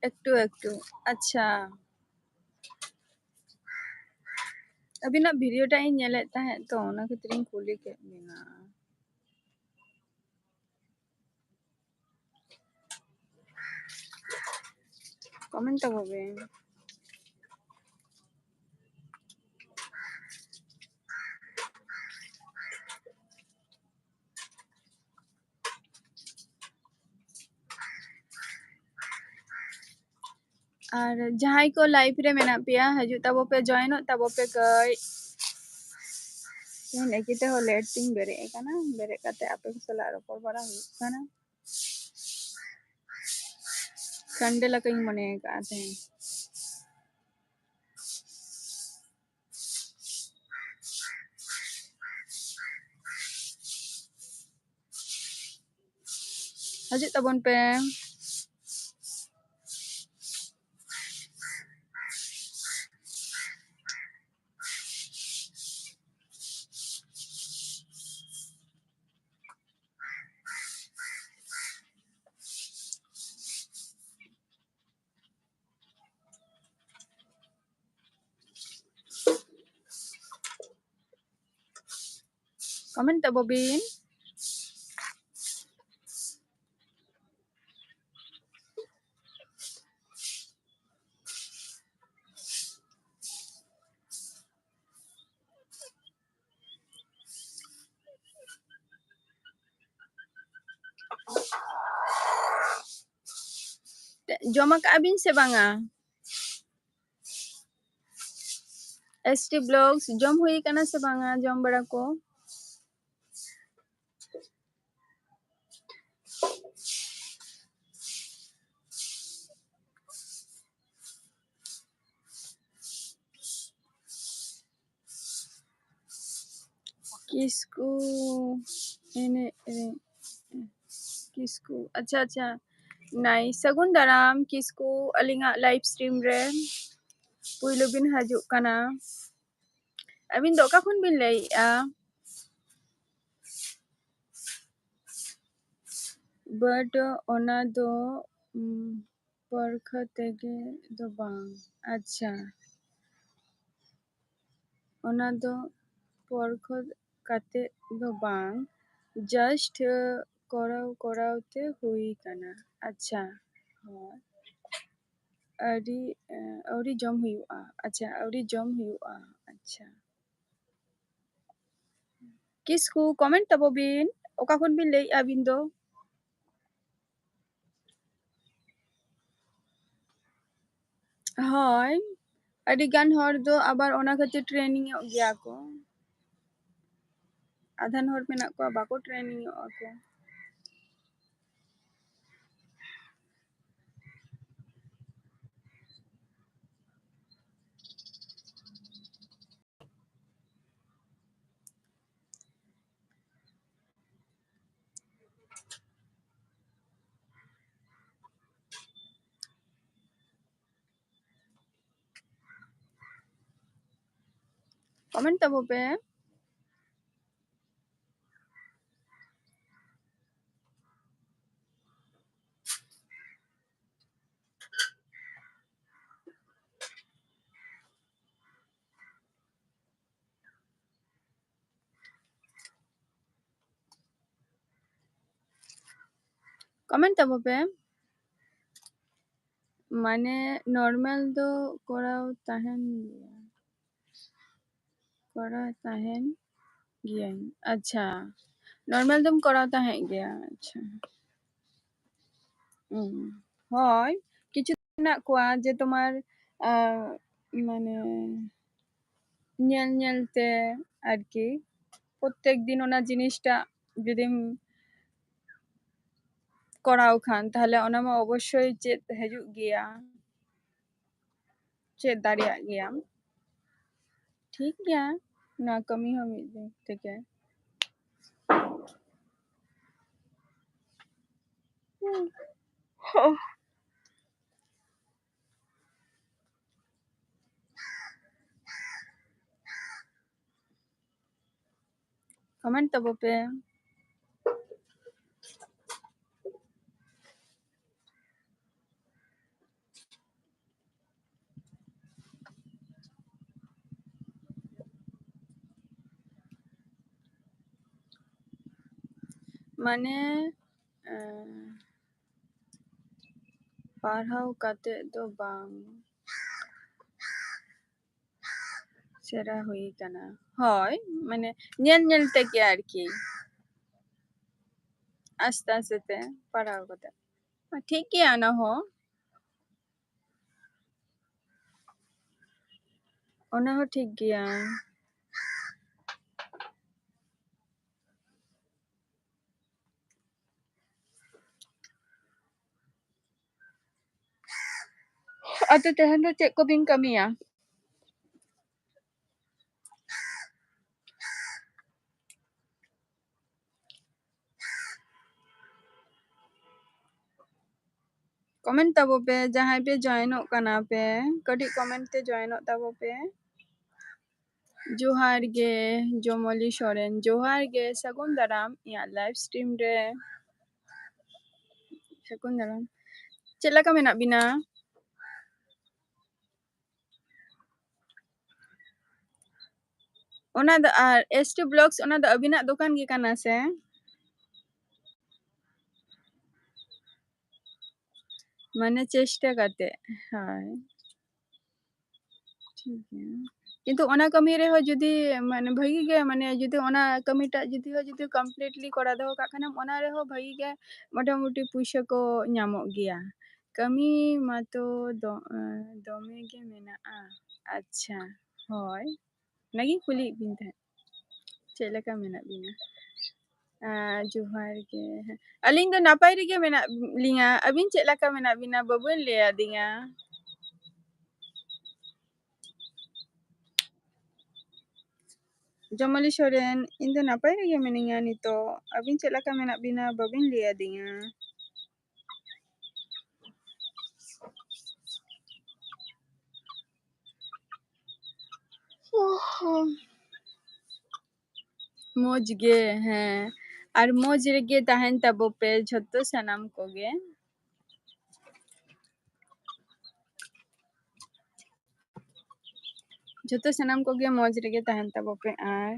ᱮᱠᱴᱩ ᱮᱠᱴᱩ᱾ ᱟᱪᱪᱷᱟ, ᱟᱹᱵᱤᱱᱟᱜ video ᱴᱟᱜ ᱤᱧ ᱧᱮᱞᱮᱫ ᱛᱟᱦᱮᱸᱫ, ᱛᱚ ᱚᱱᱟ ᱠᱷᱟᱹᱛᱤᱨ ᱤᱧ ᱠᱩᱞᱤ ᱠᱮᱫ ᱵᱤᱱᱟ᱾ Comment ᱛᱟᱵᱚ ᱵᱤᱱ᱾ ᱟᱨ ᱡᱟᱦᱟᱸᱭ ᱠᱚ live ᱨᱮ ᱢᱮᱱᱟᱜ ᱯᱮᱭᱟ, ᱦᱤᱡᱩᱜ ᱛᱟᱵᱚ ᱯᱮ, joinᱚᱜ ᱛᱟᱵᱚ ᱯᱮ ᱠᱟᱹᱡ᱾ ᱛᱮᱦᱮᱧ ᱮᱠᱤ ᱛᱮᱦᱚᱸ late ᱛᱤᱧ ᱵᱮᱨᱮᱫ ᱟᱠᱟᱱᱟ, ᱵᱮᱨᱮᱫ ᱠᱟᱛᱮ ᱟᱯᱮ ᱠᱚ ᱥᱟᱞᱟᱜ ᱨᱚᱯᱚᱲ ᱵᱟᱲᱟ ᱦᱩᱭᱩᱜ ᱠᱟᱱᱟ᱾ Sunday ᱞᱮᱠᱟᱧ ᱢᱚᱱᱮ ᱟᱠᱟᱫᱼᱟ ᱛᱮᱦᱮᱧ᱾ ᱦᱤᱡᱩᱜ ᱛᱟᱵᱚᱱ ᱯᱮ᱾ Comment ᱛᱟᱵᱚ ᱵᱤᱱ᱾ ᱡᱚᱢ ᱟᱠᱟᱜᱼᱟ ᱵᱤᱱ ᱥᱮ ᱵᱟᱝᱟ? S T Vlogs, ᱡᱚᱢ ᱦᱩᱭ ᱠᱟᱱᱟ ᱥᱮ ᱵᱟᱝᱟ? ᱡᱚᱢ ᱵᱟᱲᱟ ᱠᱚ? ᱠᱤᱥᱠᱩ ᱮᱱᱮᱡ ᱨᱮ, ᱠᱤᱥᱠᱩ, ᱟᱪᱪᱷᱟ, ᱟᱪᱪᱷᱟ, ᱱᱟᱭ᱾ ᱥᱟᱹᱜᱩᱱ ᱫᱟᱨᱟᱢ ᱠᱤᱥᱠᱩ, ᱟᱹᱞᱤᱧᱟᱜ live stream ᱨᱮ ᱯᱩᱭᱞᱩ ᱵᱤᱱ ᱦᱤᱡᱩᱜ ᱠᱟᱱᱟ᱾ ᱟᱹᱵᱤᱱ ᱫᱚ ᱚᱠᱟ ᱠᱷᱚᱱ ᱵᱤᱱ ᱞᱟᱹᱭᱮᱜᱼᱟ? But ᱚᱱᱟ ᱫᱚ, ᱩᱢ, ᱯᱚᱨᱠᱷᱟ ᱛᱮᱜᱮ ᱫᱚ ᱵᱟᱝ᱾ ᱟᱪᱪᱷᱟ, ᱚᱱᱟ ᱫᱚ ᱯᱚᱨᱠᱷᱟ ᱠᱟᱛᱮ ᱫᱚ ᱵᱟᱝ, just ᱠᱚᱨᱟᱣ ᱠᱚᱨᱟᱣ ᱛᱮ ᱦᱩᱭ ᱠᱟᱱᱟ᱾ ᱟᱪᱪᱷᱟ, ᱦᱳᱭ, ᱟᱹᱣᱨᱤ, ᱮ, ᱟᱹᱣᱨᱤ ᱡᱚᱢ ᱦᱩᱭᱩᱜᱼᱟ᱾ ᱟᱪᱪᱷᱟ, ᱟᱹᱣᱨᱤ ᱡᱚᱢ ᱦᱩᱭᱩᱜᱼᱟ᱾ ᱟᱪᱪᱷᱟ, ᱠᱤᱥᱠᱩ comment ᱛᱟᱵᱚ ᱵᱤᱱ, ᱚᱠᱟ ᱠᱷᱚᱱ ᱵᱤᱱ ᱞᱟᱹᱭᱮᱜᱼᱟ ᱟᱹᱵᱤᱱ ᱫᱚ? ᱦᱳᱭ, ᱟᱹᱰᱤ ᱜᱟᱱ ᱦᱚᱲ ᱫᱚ ᱟᱵᱟᱨ ᱚᱱᱟ ᱠᱷᱟᱹᱛᱤᱨ training ᱚᱜ ᱜᱮᱭᱟ ᱠᱚ᱾ ᱟᱫᱷᱟᱱ ᱦᱚᱲ ᱢᱮᱱᱟᱜ ᱠᱚᱣᱟ ᱵᱟᱠᱚ training ᱚᱜᱼᱟ ᱠᱚ᱾ Comment ᱛᱟᱵᱚ ᱯᱮ᱾ Comment ᱛᱟᱵᱚ ᱯᱮ᱾ ᱢᱟᱱᱮ normal ᱫᱚ ᱠᱚᱨᱟᱣ ᱛᱟᱦᱮᱱ ᱜᱮᱭᱟ, ᱠᱚᱨᱟᱣ ᱛᱟᱦᱮᱱ ᱜᱤᱭᱟᱹᱧ᱾ ᱟᱪᱪᱷᱟ, normal ᱫᱚᱢ ᱠᱚᱨᱟᱣ ᱛᱟᱦᱮᱸᱫ ᱜᱮᱭᱟ᱾ ᱟᱪᱪᱷᱟ, ᱦᱩᱸ᱾ ᱦᱳᱭ, ᱠᱤᱪᱷᱩ ᱢᱮᱱᱟᱜ ᱠᱚᱣᱟ ᱡᱮ ᱛᱳᱢᱟᱨ, ᱟᱸ, ᱢᱟᱱᱮ ᱧᱮᱞ ᱧᱮᱞ ᱛᱮ ᱟᱨᱠᱤ ᱯᱨᱚᱛᱛᱮᱠ ᱫᱤᱱ ᱚᱱᱟ ᱡᱤᱱᱤᱥᱴᱟᱜ ᱡᱩᱫᱤᱢ ᱠᱚᱨᱟᱣ ᱠᱷᱟᱱ, ᱛᱟᱦᱞᱮ ᱚᱱᱟ ᱢᱟ ᱚᱵᱚᱥᱥᱳᱭ ᱪᱮᱫ ᱦᱤᱡᱩᱜ ᱜᱮᱭᱟ, ᱪᱮᱫ ᱫᱟᱲᱮᱭᱟᱜ ᱜᱮᱭᱟᱢ᱾ ᱴᱷᱤᱠ ᱜᱮᱭᱟ, ᱱᱚᱣᱟ ᱠᱟᱹᱢᱤ ᱦᱚᱸ ᱢᱤᱫ ᱫᱤᱱ ᱛᱮᱜᱮ᱾ ᱦᱩᱸ᱾ ᱦᱚᱸ᱾ ᱠᱚᱢᱮᱱᱴ ᱛᱟᱵᱚ ᱯᱮ᱾ ᱢᱟᱱᱮ, ᱮᱸ, ᱯᱟᱲᱦᱟᱣ ᱠᱟᱛᱮ ᱫᱚ ᱵᱟᱝ᱾ ᱥᱮᱬᱟ ᱦᱩᱭ ᱠᱟᱱᱟ᱾ ᱦᱳᱭ, ᱢᱟᱱᱮ ᱧᱮᱞ ᱧᱮᱞ ᱛᱮᱜᱮ ᱟᱨᱠᱤ, ᱟᱥᱛᱮ ᱟᱥᱛᱮ ᱛᱮ ᱯᱟᱲᱦᱟᱣ ᱠᱟᱛᱮ᱾ ᱴᱷᱤᱠ ᱜᱮᱭᱟ ᱚᱱᱟ ᱦᱚᱸ, ᱚᱱᱟ ᱦᱚᱸ ᱴᱷᱤᱠ ᱜᱮᱭᱟ᱾ ᱟᱫᱚ ᱛᱮᱦᱮᱧ ᱫᱚ ᱪᱮᱫ ᱠᱚᱵᱤᱱ ᱠᱟᱹᱢᱤᱭᱟ? ᱠᱚᱢᱮᱱᱴ ᱛᱟᱵᱚ ᱯᱮ, ᱡᱟᱦᱟᱸᱭ ᱯᱮ ᱡᱚᱭᱮᱱᱚᱜ ᱠᱟᱱᱟ ᱯᱮ, ᱠᱟᱹᱴᱤᱡ ᱠᱚᱢᱮᱱᱴ ᱛᱮ ᱡᱚᱭᱮᱱᱚᱜ ᱛᱟᱵᱚ ᱯᱮ᱾ ᱡᱚᱦᱟᱨ ᱜᱮ ᱡᱚᱢᱚᱞᱤ ᱥᱚᱨᱮᱱ, ᱡᱚᱦᱟᱨ ᱜᱮ, ᱥᱟᱹᱜᱩᱱ ᱫᱟᱨᱟᱢ ᱤᱧᱟᱹᱜ ᱞᱟᱭᱤᱵᱷ ᱥᱴᱨᱤᱢ ᱨᱮ᱾ ᱥᱟᱹᱜᱩᱱ ᱫᱟᱨᱟᱢ᱾ ᱪᱮᱫ ᱞᱮᱠᱟ ᱢᱮᱱᱟᱜ ᱵᱤᱱᱟ? ᱚᱱᱟ ᱫᱚ, ᱟᱨ ᱮᱥ ᱴᱤ ᱵᱞᱚᱜᱥ, ᱚᱱᱟ ᱫᱚ ᱟᱹᱵᱤᱱᱟᱜ ᱫᱚᱠᱟᱱ ᱜᱮ ᱠᱟᱱᱟ ᱥᱮ? ᱢᱟᱱᱮ ᱪᱮᱥᱴᱟ ᱠᱟᱛᱮ, ᱦᱳᱭ᱾ ᱴᱷᱤᱠ ᱜᱮᱭᱟ᱾ ᱠᱤᱱᱛᱩ ᱚᱱᱟ ᱠᱟᱹᱢᱤ ᱨᱮᱦᱚᱸ ᱡᱩᱫᱤ, ᱢᱟᱱᱮ, ᱵᱷᱟᱹᱜᱤ ᱜᱮ, ᱢᱟᱱᱮ, ᱡᱩᱫᱤ ᱚᱱᱟ ᱠᱟᱹᱢᱤᱴᱟᱜ ᱡᱩᱫᱤ ᱦᱚᱸ, ᱡᱩᱫᱤ ᱠᱚᱢᱯᱞᱤᱴᱞᱤ ᱠᱚᱨᱟᱣ ᱫᱚᱦᱚ ᱠᱟᱜ ᱠᱷᱟᱱᱮᱢ, ᱚᱱᱟ ᱨᱮᱦᱚᱸ ᱵᱷᱟᱹᱜᱤ ᱜᱮ ᱢᱚᱴᱟᱢᱩᱴᱤ ᱯᱩᱭᱥᱟᱹ ᱠᱚ ᱧᱟᱢᱚᱜ ᱜᱮᱭᱟ᱾ ᱠᱟᱹᱢᱤ ᱢᱟᱛᱚ ᱫᱚ-, ᱫᱚᱢᱮ ᱜᱮ ᱢᱮᱱᱟᱜᱼᱟ᱾ ᱟᱪᱪᱷᱟ, ᱦᱳᱭ, ᱚᱱᱟᱜᱤᱧ ᱠᱩᱞᱤᱭᱮᱫ ᱵᱤᱱ ᱛᱟᱦᱮᱸᱫ, ᱪᱮᱫ ᱞᱮᱠᱟ ᱢᱮᱱᱟᱜ ᱵᱤᱱᱟ? ᱟᱸ, ᱡᱚᱦᱟᱨ ᱜᱮ᱾ ᱟᱹᱞᱤᱧ ᱫᱚ ᱱᱟᱯᱟᱭ ᱨᱮᱜᱮ ᱢᱮᱱᱟᱜ ᱞᱤᱧᱟ᱾ ᱟᱹᱵᱤᱱ ᱪᱮᱫ ᱞᱮᱠᱟ ᱢᱮᱱᱟᱜ ᱵᱤᱱᱟ? ᱵᱟᱹᱵᱤᱱ ᱞᱟᱹᱭ ᱟᱹᱫᱤᱧᱟ᱾ ᱡᱚᱢᱟᱞᱤ ᱥᱚᱨᱮᱱ, ᱤᱧ ᱫᱚ ᱱᱟᱯᱟᱭ ᱨᱮᱜᱮ ᱢᱤᱱᱟᱹᱧᱟ ᱱᱤᱛᱚᱜ᱾ ᱟᱹᱵᱤᱱ ᱪᱮᱫ ᱞᱮᱠᱟ ᱢᱮᱱᱟᱜ ᱵᱤᱱᱟ? ᱵᱟᱹᱵᱤᱱ ᱞᱟᱹᱭ ᱟᱹᱫᱤᱧᱟ᱾ ᱢᱚᱡᱽ ᱜᱮ, ᱦᱮᱸ᱾ ᱟᱨ ᱢᱚᱡᱽ ᱨᱮᱜᱮ ᱛᱟᱦᱮᱱ ᱛᱟᱵᱚ ᱯᱮ ᱡᱷᱚᱛᱚ ᱥᱟᱱᱟᱢ ᱠᱚᱜᱮ᱾ ᱡᱷᱚᱛᱚ ᱥᱟᱱᱟᱢ ᱠᱚᱜᱮ ᱢᱚᱡᱽ ᱨᱮᱜᱮ ᱛᱟᱦᱮᱱ ᱛᱟᱵᱚ ᱯᱮ᱾ ᱟᱨ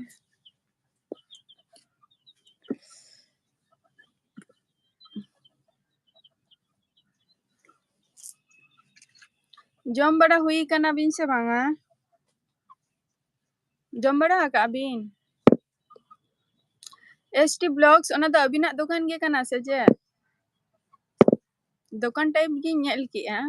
ᱡᱚᱢ ᱵᱟᱲᱟ ᱦᱩᱭ ᱠᱟᱱᱟ ᱵᱤᱱ ᱥᱮ ᱵᱟᱝᱟ? ᱡᱚᱢ ᱵᱟᱲᱟ ᱟᱠᱟᱜ ᱵᱤᱱ? ᱮᱥ ᱴᱤ Vlogs, ᱚᱱᱟ ᱫᱚ ᱟᱹᱵᱤᱱᱟᱜ ᱫᱚᱠᱟᱱ ᱜᱮ ᱠᱟᱱᱟ ᱥᱮ ᱪᱮᱫ? ᱫᱚᱠᱟᱱ type ᱜᱤᱧ ᱧᱮᱞ ᱠᱮᱜᱼᱟ᱾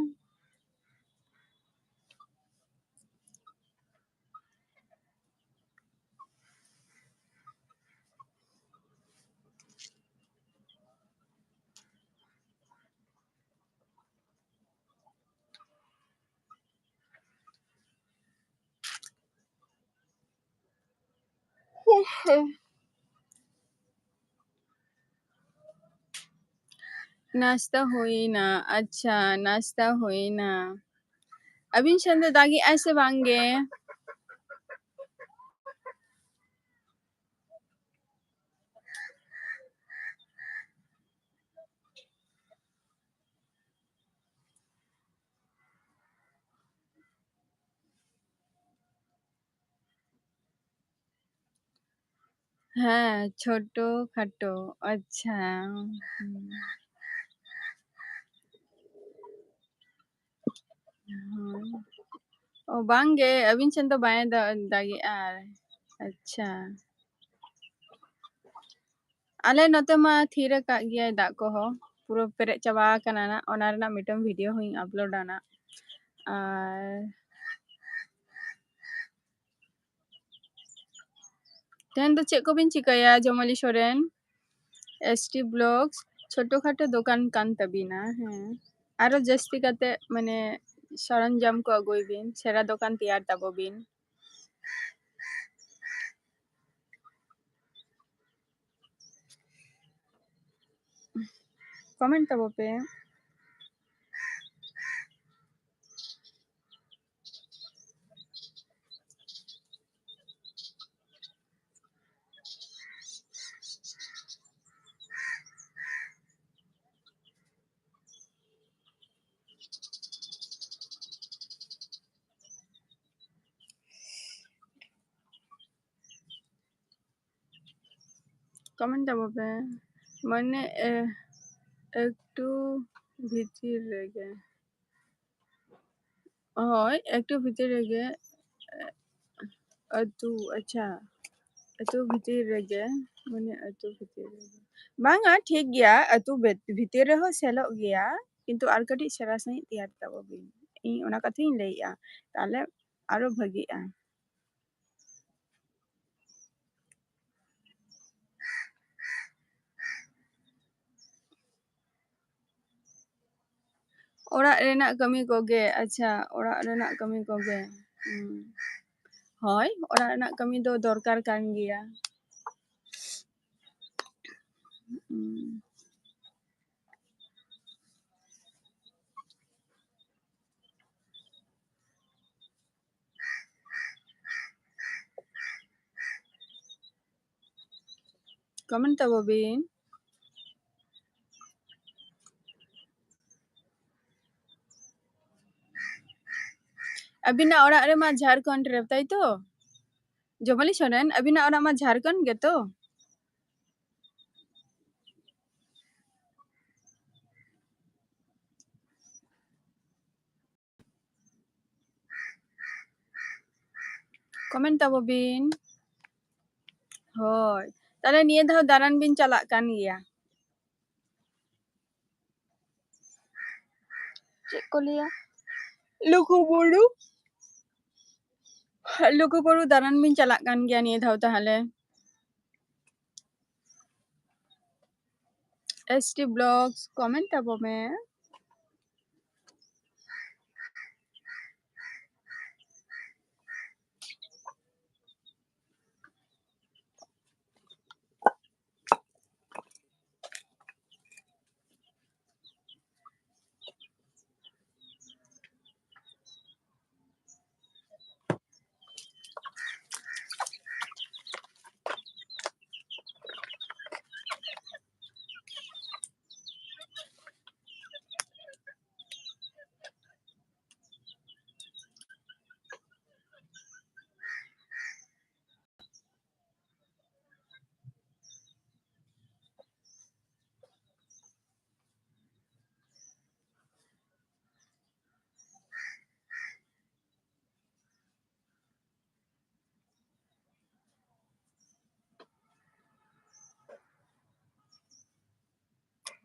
ᱱᱟᱥᱛᱟ ᱦᱩᱭᱱᱟ᱾ ᱟᱪᱪᱷᱟ, ᱱᱟᱥᱛᱟ ᱦᱩᱭᱱᱟ᱾ ᱟᱹᱵᱤᱱ ᱥᱮᱱ ᱫᱚ ᱫᱟᱜᱮᱜᱼᱟᱭ ᱥᱮ ᱵᱟᱝ ᱜᱮ? ᱦᱮᱸ, ᱪᱷᱳᱴᱳ ᱠᱷᱟᱴᱳ᱾ ᱟᱪᱪᱷᱟ᱾ ᱦᱩᱸ᱾ ᱦᱩᱸ᱾ ᱚ, ᱵᱟᱝ ᱜᱮ, ᱟᱹᱵᱤᱱ ᱥᱮᱱ ᱫᱚ ᱵᱟᱭ ᱫᱟ-, ᱫᱟᱜᱮᱜᱼᱟ᱾ ᱟᱪᱪᱷᱟ᱾ ᱟᱞᱮ ᱱᱚᱛᱮ ᱢᱟ ᱛᱷᱤᱨ ᱟᱠᱟᱫ ᱜᱮᱭᱟᱭ ᱫᱟᱜ ᱠᱚᱦᱚᱸ᱾ ᱯᱩᱨᱟᱹ ᱯᱮᱨᱮᱡ ᱪᱟᱵᱟ ᱟᱠᱟᱱᱟ ᱱᱟᱜ, ᱚᱱᱟ ᱨᱮᱱᱟᱜ ᱢᱤᱫᱴᱟᱝ video ᱦᱚᱸᱧ upload ᱟ ᱱᱟᱜ᱾ ᱟᱨ ᱛᱮᱦᱮᱧ ᱫᱚ ᱪᱮᱫ ᱠᱚᱵᱤᱱ ᱪᱤᱠᱟᱹᱭᱟ, ᱡᱚᱢᱟᱞᱤ ᱥᱚᱨᱮᱱ? S T Vlogs, ᱪᱷᱳᱴᱳ ᱠᱷᱟᱴᱳ ᱫᱚᱠᱟᱱ ᱠᱟᱱ ᱛᱟᱵᱤᱱᱟ, ᱦᱮᱸ᱾ ᱟᱨᱚ ᱡᱟᱹᱥᱛᱤ ᱠᱟᱛᱮ, ᱢᱟᱱᱮ, ᱥᱚᱨᱚᱧᱡᱟᱢ ᱠᱚ ᱟᱹᱜᱩᱭ ᱵᱤᱱ, ᱥᱮᱬᱟ ᱫᱚᱠᱟᱱ ᱛᱮᱭᱟᱨ ᱛᱟᱵᱚ ᱵᱤᱱ᱾ Comment ᱛᱟᱵᱚ ᱯᱮ᱾ Comment ᱛᱟᱵᱚ ᱯᱮ᱾ ᱢᱟᱱᱮ, ᱮ, ᱮᱠᱴᱩ ᱵᱷᱤᱛᱤᱨ ᱨᱮᱜᱮ᱾ ᱦᱳᱭ, ᱮᱠᱴᱩ ᱵᱷᱤᱛᱤᱨ ᱨᱮᱜᱮ, ᱮ, ᱟᱹᱛᱩ, ᱟᱪᱪᱷᱟ, ᱟᱹᱛᱩ ᱵᱷᱤᱛᱤᱨ ᱨᱮᱜᱮ, ᱢᱟᱱᱮ ᱟᱹᱛᱩ ᱵᱷᱤᱛᱤᱨ ᱨᱮᱜᱮ᱾ ᱵᱟᱝᱟ, ᱴᱷᱤᱠ ᱜᱮᱭᱟ, ᱟᱹᱛᱩ ᱵᱷᱤᱛ-, ᱵᱷᱤᱛᱤᱨ ᱨᱮᱦᱚᱸ ᱥᱮᱞᱚᱜ ᱜᱮᱭᱟ, ᱠᱤᱱᱛᱩ ᱟᱨ ᱠᱟᱹᱴᱤᱡ ᱥᱮᱬᱟ ᱥᱟᱺᱦᱤᱡ ᱛᱮᱭᱟᱨ ᱛᱟᱵᱚ ᱵᱤᱱ᱾ ᱤᱧ ᱚᱱᱟ ᱠᱟᱛᱷᱟᱧ ᱞᱟᱹᱭᱮᱜᱼᱟ, ᱛᱟᱦᱞᱮ ᱟᱨᱚ ᱵᱷᱟᱹᱜᱤᱜᱼᱟ᱾ ᱚᱲᱟᱜ ᱨᱮᱱᱟᱜ ᱠᱟᱹᱢᱤ ᱠᱚᱜᱮ, ᱟᱪᱪᱷᱟ, ᱚᱲᱟᱜ ᱨᱮᱱᱟᱜ ᱠᱟᱹᱢᱤ ᱠᱚᱜᱮ᱾ ᱦᱩᱸ᱾ ᱦᱳᱭ, ᱚᱲᱟᱜ ᱨᱮᱱᱟᱜ ᱠᱟᱹᱢᱤ ᱫᱚ ᱫᱚᱨᱠᱟᱨ ᱠᱟᱱ ᱜᱮᱭᱟ᱾ ᱦᱩᱸ᱾ Comment ᱛᱟᱵᱚ ᱵᱤᱱ᱾ ᱟᱹᱵᱤᱱᱟᱜ ᱚᱲᱟᱜ ᱨᱮᱢᱟ ᱡᱷᱟᱲᱠᱷᱚᱸᱰ ᱨᱮ, ᱛᱟᱭ ᱛᱚ? ᱡᱚᱢᱟᱞᱤ ᱥᱚᱨᱮᱱ, ᱟᱹᱵᱤᱱᱟᱜ ᱚᱲᱟᱜ ᱢᱟ ᱡᱷᱟᱲᱠᱷᱚᱸᱰ ᱜᱮᱛᱚ? Comment ᱛᱟᱵᱚ ᱵᱤᱱ᱾ ᱦᱳᱭ, ᱛᱟᱦᱞᱮ ᱱᱤᱭᱟᱹ ᱫᱷᱟᱣ ᱫᱟᱬᱟᱱ ᱵᱤᱱ ᱪᱟᱞᱟᱜ ᱠᱟᱱ ᱜᱮᱭᱟ? ᱪᱮᱫ ᱠᱚ ᱞᱟᱹᱭᱟ, ᱞᱩᱜᱩᱵᱩᱨᱩ, ᱞᱩᱜᱩᱵᱩᱨᱩ ᱫᱟᱬᱟᱱ ᱵᱤᱱ ᱪᱟᱞᱟᱜ ᱠᱟᱱ ᱜᱮᱭᱟ ᱱᱤᱭᱟᱹ ᱫᱷᱟᱣ ᱛᱟᱦᱚᱞᱮ? S T Vlogs comment ᱛᱟᱵᱚ ᱢᱮ᱾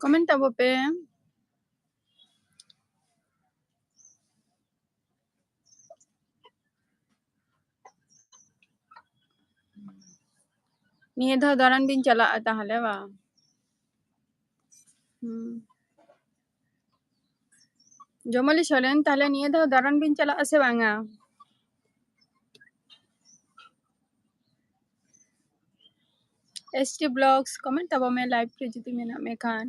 Comment ᱛᱟᱵᱚ ᱯᱮ᱾ ᱱᱤᱭᱟᱹ ᱫᱷᱟᱣ ᱫᱟᱬᱟᱱ ᱵᱤᱱ ᱪᱟᱞᱟᱜᱼᱟ ᱛᱟᱦᱚᱞᱮ ᱵᱟᱝ? ᱦᱩᱸ᱾ ᱡᱚᱢᱟᱞᱤ ᱥᱚᱨᱮᱱ, ᱛᱟᱦᱚᱞᱮ ᱱᱤᱭᱟᱹ ᱫᱷᱟᱣ ᱫᱟᱬᱟᱱ ᱵᱤᱱ ᱪᱟᱞᱟᱜᱼᱟ ᱥᱮ ᱵᱟᱝᱟ? S T Vlogs comment ᱛᱟᱵᱚ ᱢᱮ, live ᱨᱮ ᱡᱩᱫᱤ ᱢᱮᱱᱟᱜ ᱢᱮ ᱠᱷᱟᱱ᱾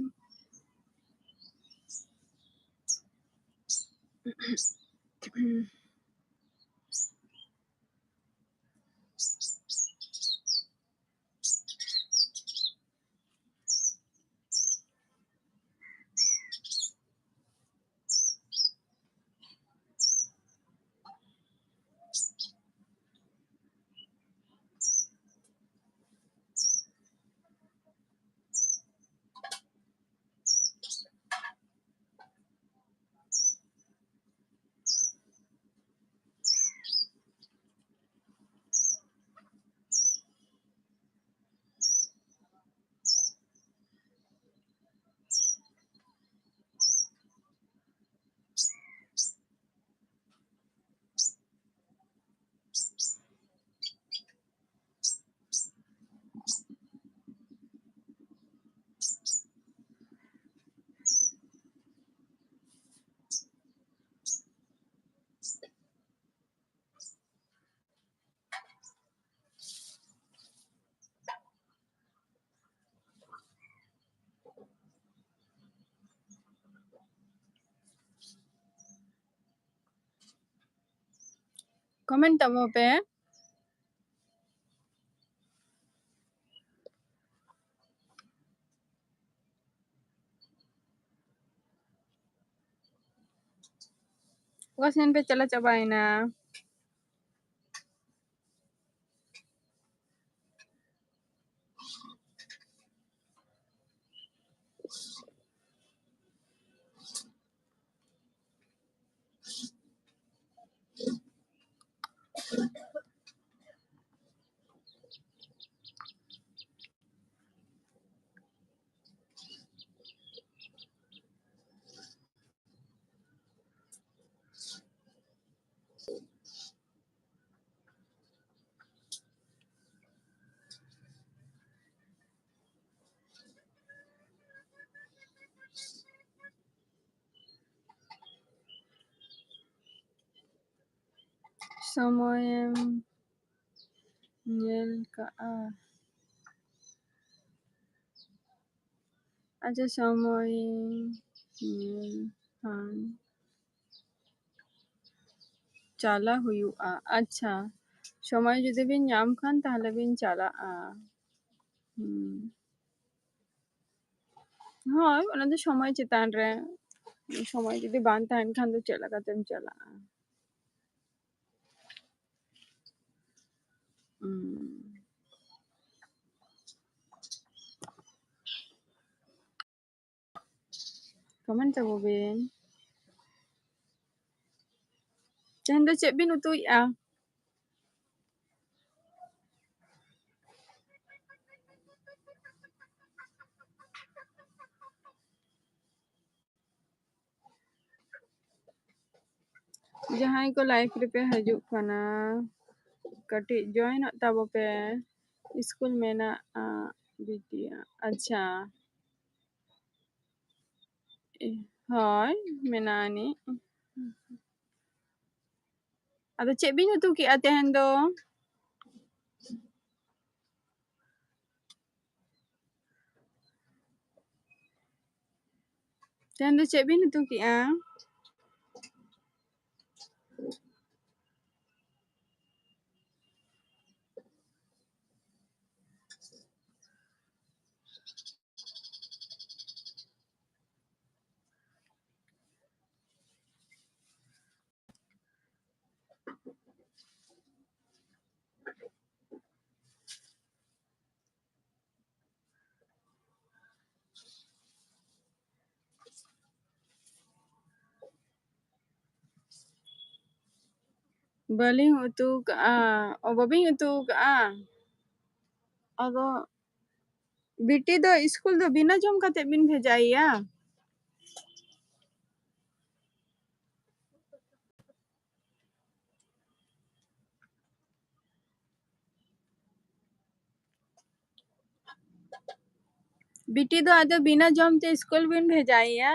Comment ᱛᱟᱵᱚ ᱯᱮ᱾ ᱚᱠᱟ ᱥᱮᱱ ᱯᱮ ᱪᱟᱞᱟᱣ ᱪᱟᱵᱟᱭᱮᱱᱟ? ᱥᱚᱢᱚᱭᱮᱢ ᱧᱮᱞ ᱠᱟᱜᱼᱟ? ᱟᱪᱪᱷᱟ, ᱥᱚᱢᱚᱭ ᱧᱮᱞ ᱠᱷᱟᱱ ᱪᱟᱞᱟᱜ ᱦᱩᱭᱩᱜᱼᱟ᱾ ᱟᱪᱪᱷᱟ, ᱥᱚᱢᱚᱭ ᱡᱩᱫᱤ ᱵᱤᱱ ᱧᱟᱢ ᱠᱷᱟᱱ ᱛᱟᱦᱞᱮ ᱵᱤᱱ ᱪᱟᱞᱟᱜᱼᱟ᱾ ᱦᱩᱸ᱾ ᱦᱳᱭ, ᱚᱱᱟ ᱫᱚ ᱥᱚᱢᱚᱭ ᱪᱮᱛᱟᱱ ᱨᱮ᱾ ᱥᱚᱢᱚᱭ ᱡᱩᱫᱤ ᱵᱟᱝ ᱛᱟᱦᱮᱱ ᱠᱷᱟᱱ ᱫᱚ ᱪᱮᱫ ᱞᱮᱠᱟᱛᱮᱢ ᱪᱟᱞᱟᱜᱼᱟ? ᱦᱩᱸ᱾ Comment ᱛᱟᱵᱚ ᱵᱤᱱ᱾ ᱛᱮᱦᱮᱧ ᱫᱚ ᱪᱮᱫ ᱵᱤᱱ ᱩᱛᱩᱭᱮᱫᱼᱟ? ᱡᱟᱦᱟᱸᱭ ᱠᱚ live ᱨᱮᱯᱮ ᱦᱤᱡᱩᱜ ᱠᱟᱱᱟ, ᱠᱟᱹᱴᱤᱡ join ᱚᱜ ᱛᱟᱵᱚ ᱯᱮ᱾ ᱤᱥᱠᱩᱞ ᱢᱮᱱᱟᱜᱼᱟ ᱵᱤᱴᱤᱭᱟ᱾ ᱟᱪᱪᱷᱟ, ᱦᱳᱭ, ᱢᱮᱱᱟᱜ ᱟᱹᱱᱤᱡ᱾ ᱟᱫᱚ ᱪᱮᱫ ᱵᱤᱱ ᱩᱛᱩ ᱠᱮᱜᱼᱟ ᱛᱮᱦᱮᱧ ᱫᱚ? ᱛᱮᱦᱮᱧ ᱫᱚ ᱪᱮᱫ ᱵᱤᱱ ᱩᱛᱩ ᱠᱮᱜᱼᱟ? ᱵᱟᱹᱞᱤᱧ ᱩᱛᱩ ᱠᱟᱜᱼᱟ᱾ ᱚ, ᱵᱟᱹᱵᱤᱱ ᱩᱛᱩ ᱠᱟᱜᱼᱟ? ᱟᱫᱚ ᱵᱤᱴᱤ ᱫᱚ ᱥᱠᱩᱞ ᱫᱚ ᱵᱤᱱᱟᱹ ᱡᱚᱢ ᱠᱟᱛᱮ ᱵᱤᱱ ᱵᱷᱮᱡᱟᱭᱮᱭᱟ? ᱵᱤᱴᱤ ᱫᱚ ᱟᱫᱚ ᱵᱤᱱᱟᱹ ᱡᱚᱢ ᱛᱮ ᱥᱠᱩᱞ ᱵᱤᱱ ᱵᱷᱮᱡᱟᱭᱮᱭᱟ?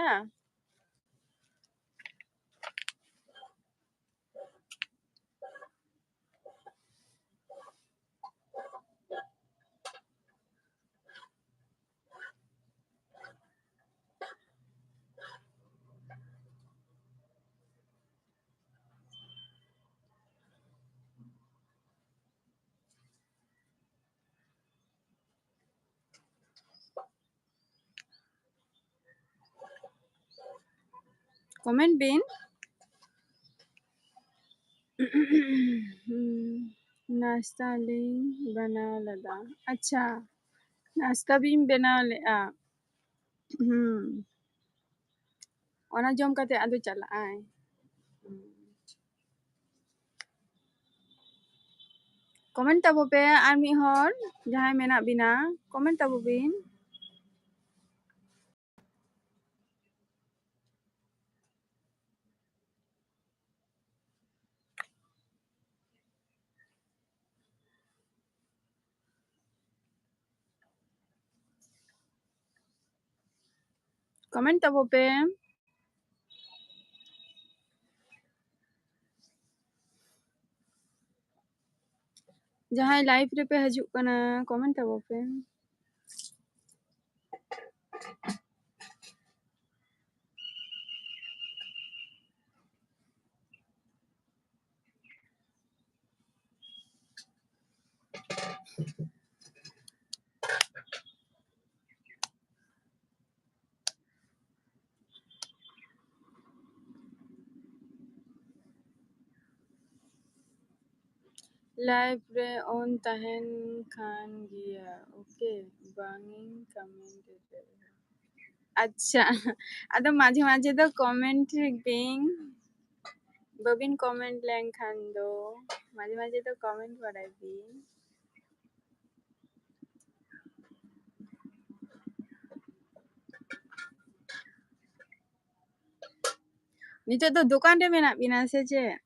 Comment ᱵᱤᱱ᱾ ᱱᱟᱥᱛᱟ ᱞᱤᱧ ᱵᱮᱱᱟᱣ ᱞᱮᱫᱟ᱾ ᱟᱪᱪᱷᱟ, ᱱᱟᱥᱛᱟ ᱵᱤᱱ ᱵᱮᱱᱟᱣ ᱞᱮᱫᱼᱟ᱾ ᱦᱩᱸ᱾ ᱚᱱᱟ ᱡᱚᱢ ᱠᱟᱛᱮ ᱟᱫᱚ ᱪᱟᱞᱟᱜ ᱟᱭ᱾ ᱦᱩᱸ᱾ Comment ᱛᱟᱵᱚ ᱯᱮ ᱟᱨ ᱢᱤᱫ ᱦᱚᱲ ᱡᱟᱦᱟᱸᱭ ᱢᱮᱱᱟᱜ ᱵᱤᱱᱟ, comment ᱛᱟᱵᱚ ᱵᱤᱱ᱾ Comment ᱛᱟᱵᱚ ᱯᱮ᱾ ᱡᱟᱦᱟᱸᱭ live ᱨᱮᱯᱮ ᱦᱤᱡᱩᱜ ᱠᱟᱱᱟ, comment ᱛᱟᱵᱚ ᱯᱮ᱾ Live ᱨᱮ on ᱛᱟᱦᱮᱱ ᱠᱟᱱ ᱜᱮᱭᱟ᱾ OK, ᱵᱟᱝ ᱤᱧ comment ᱮᱫᱟ᱾ ᱟᱪᱪᱷᱟ, ᱟᱫᱚ ᱢᱟᱡᱷᱮ ᱢᱟᱡᱷᱮ ᱫᱚ comment ᱵᱤᱱ᱾ ᱵᱟᱹᱵᱤᱱ comment ᱞᱮᱱᱠᱷᱟᱱ ᱫᱚ ᱢᱟᱡᱷᱮ ᱢᱟᱡᱷᱮ ᱫᱚ comment ᱵᱟᱲᱟᱭ ᱵᱤᱱ᱾ ᱱᱤᱛᱚᱜ ᱫᱚ ᱫᱚᱠᱟᱱ ᱨᱮ ᱢᱮᱱᱟᱜ ᱵᱤᱱᱟ ᱥᱮ ᱪᱮᱫ?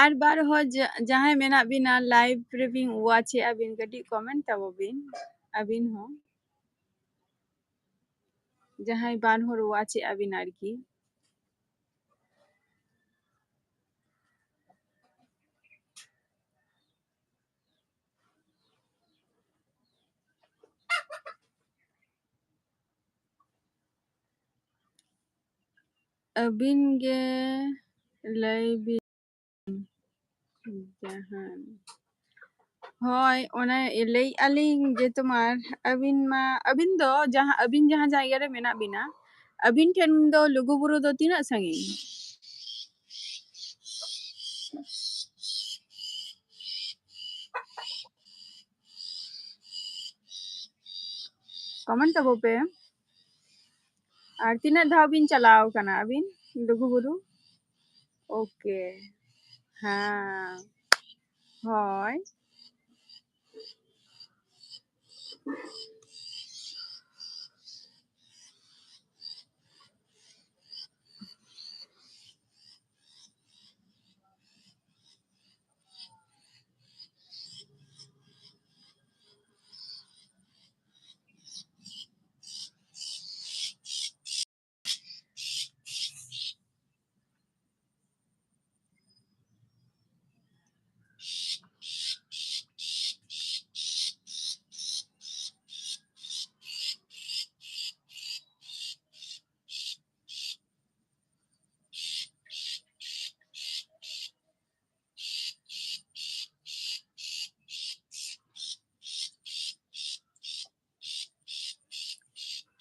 ᱟᱨ ᱵᱟᱨ ᱦᱚᱲ ᱡᱟ-, ᱡᱟᱦᱟᱸᱭ ᱢᱮᱱᱟᱜ ᱵᱤᱱᱟ, live ᱨᱮᱵᱤᱱ watch ᱮᱜᱼᱟ ᱵᱤᱱ, ᱠᱟᱹᱴᱤᱡ comment ᱛᱟᱵᱚ ᱵᱤᱱ ᱟᱹᱵᱤᱱ ᱦᱚᱸ, ᱡᱟᱦᱟᱸᱭ ᱵᱟᱨ ᱦᱚᱲ watch ᱮᱜᱼᱟ ᱵᱤᱱ ᱟᱨᱠᱤ᱾ ᱟᱹᱵᱤᱱ ᱜᱮ ᱞᱟᱹᱭ ᱵᱤᱱ ᱡᱟᱦᱟᱱ᱾ ᱦᱳᱭ, ᱚᱱᱮ ᱞᱟᱹᱭᱮᱫᱼᱟ ᱞᱤᱧ ᱡᱮ ᱛᱳᱢᱟᱨ ᱟᱹᱵᱤᱱ ᱢᱟ, ᱟᱹᱵᱤᱱ ᱫᱚ ᱡᱟᱦᱟᱸ, ᱟᱹᱵᱤᱱ ᱡᱟᱦᱟᱸ ᱡᱟᱭᱜᱟ ᱨᱮ ᱢᱮᱱᱟᱜ ᱵᱤᱱᱟ, ᱟᱹᱵᱤᱱ ᱴᱷᱮᱱ ᱫᱚ ᱞᱩᱜᱩᱵᱩᱨᱩ ᱫᱚ ᱛᱤᱱᱟᱹᱜ ᱥᱟᱺᱜᱤᱧ? Comment ᱛᱟᱵᱚ ᱯᱮ᱾ ᱟᱨ ᱛᱤᱱᱟᱹᱜ ᱫᱷᱟᱣ ᱵᱤᱱ ᱪᱟᱞᱟᱣ ᱠᱟᱱᱟ ᱟᱹᱵᱤᱱ ᱞᱩᱜᱩᱵᱩᱨᱩ? OK, ᱦᱮᱸ, ᱦᱳᱭ᱾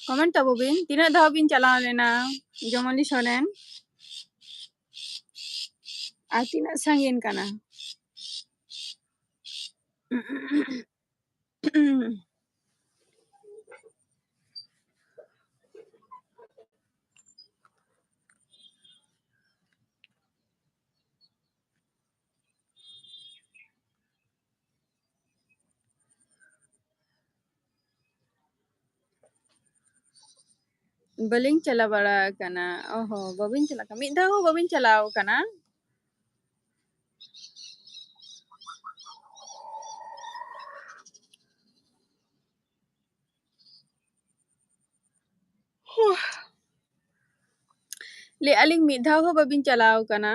Comment ᱛᱟᱵᱚ ᱵᱤᱱ, ᱛᱤᱱᱟᱹᱜ ᱫᱷᱟᱣ ᱵᱤᱱ ᱪᱟᱞᱟᱣ ᱞᱮᱱᱟ ᱡᱚᱢᱚᱞᱤ ᱥᱚᱨᱮᱱ? ᱟᱨ ᱛᱤᱱᱟᱹᱜ ᱥᱟᱺᱜᱤᱧ ᱠᱟᱱᱟ? ᱦᱩᱸ᱾ ᱵᱟᱹᱞᱤᱧ ᱪᱟᱞᱟᱣ ᱵᱟᱲᱟ ᱟᱠᱟᱱᱟ᱾ ᱚ ᱦᱚᱸ, ᱵᱟᱹᱵᱤᱱ ᱪᱟᱞᱟᱣ ᱟᱠᱟᱱᱟ, ᱢᱤᱫ ᱫᱷᱟᱣ ᱦᱚᱸ ᱵᱟᱹᱵᱤᱱ ᱪᱟᱞᱟᱣ ᱟᱠᱟᱱᱟ? ᱞᱟᱹᱭᱮᱫᱼᱟ ᱞᱤᱧ, ᱢᱤᱫ ᱫᱷᱟᱣ ᱦᱚᱸ ᱵᱟᱹᱵᱤᱱ ᱪᱟᱞᱟᱣ ᱟᱠᱟᱱᱟ?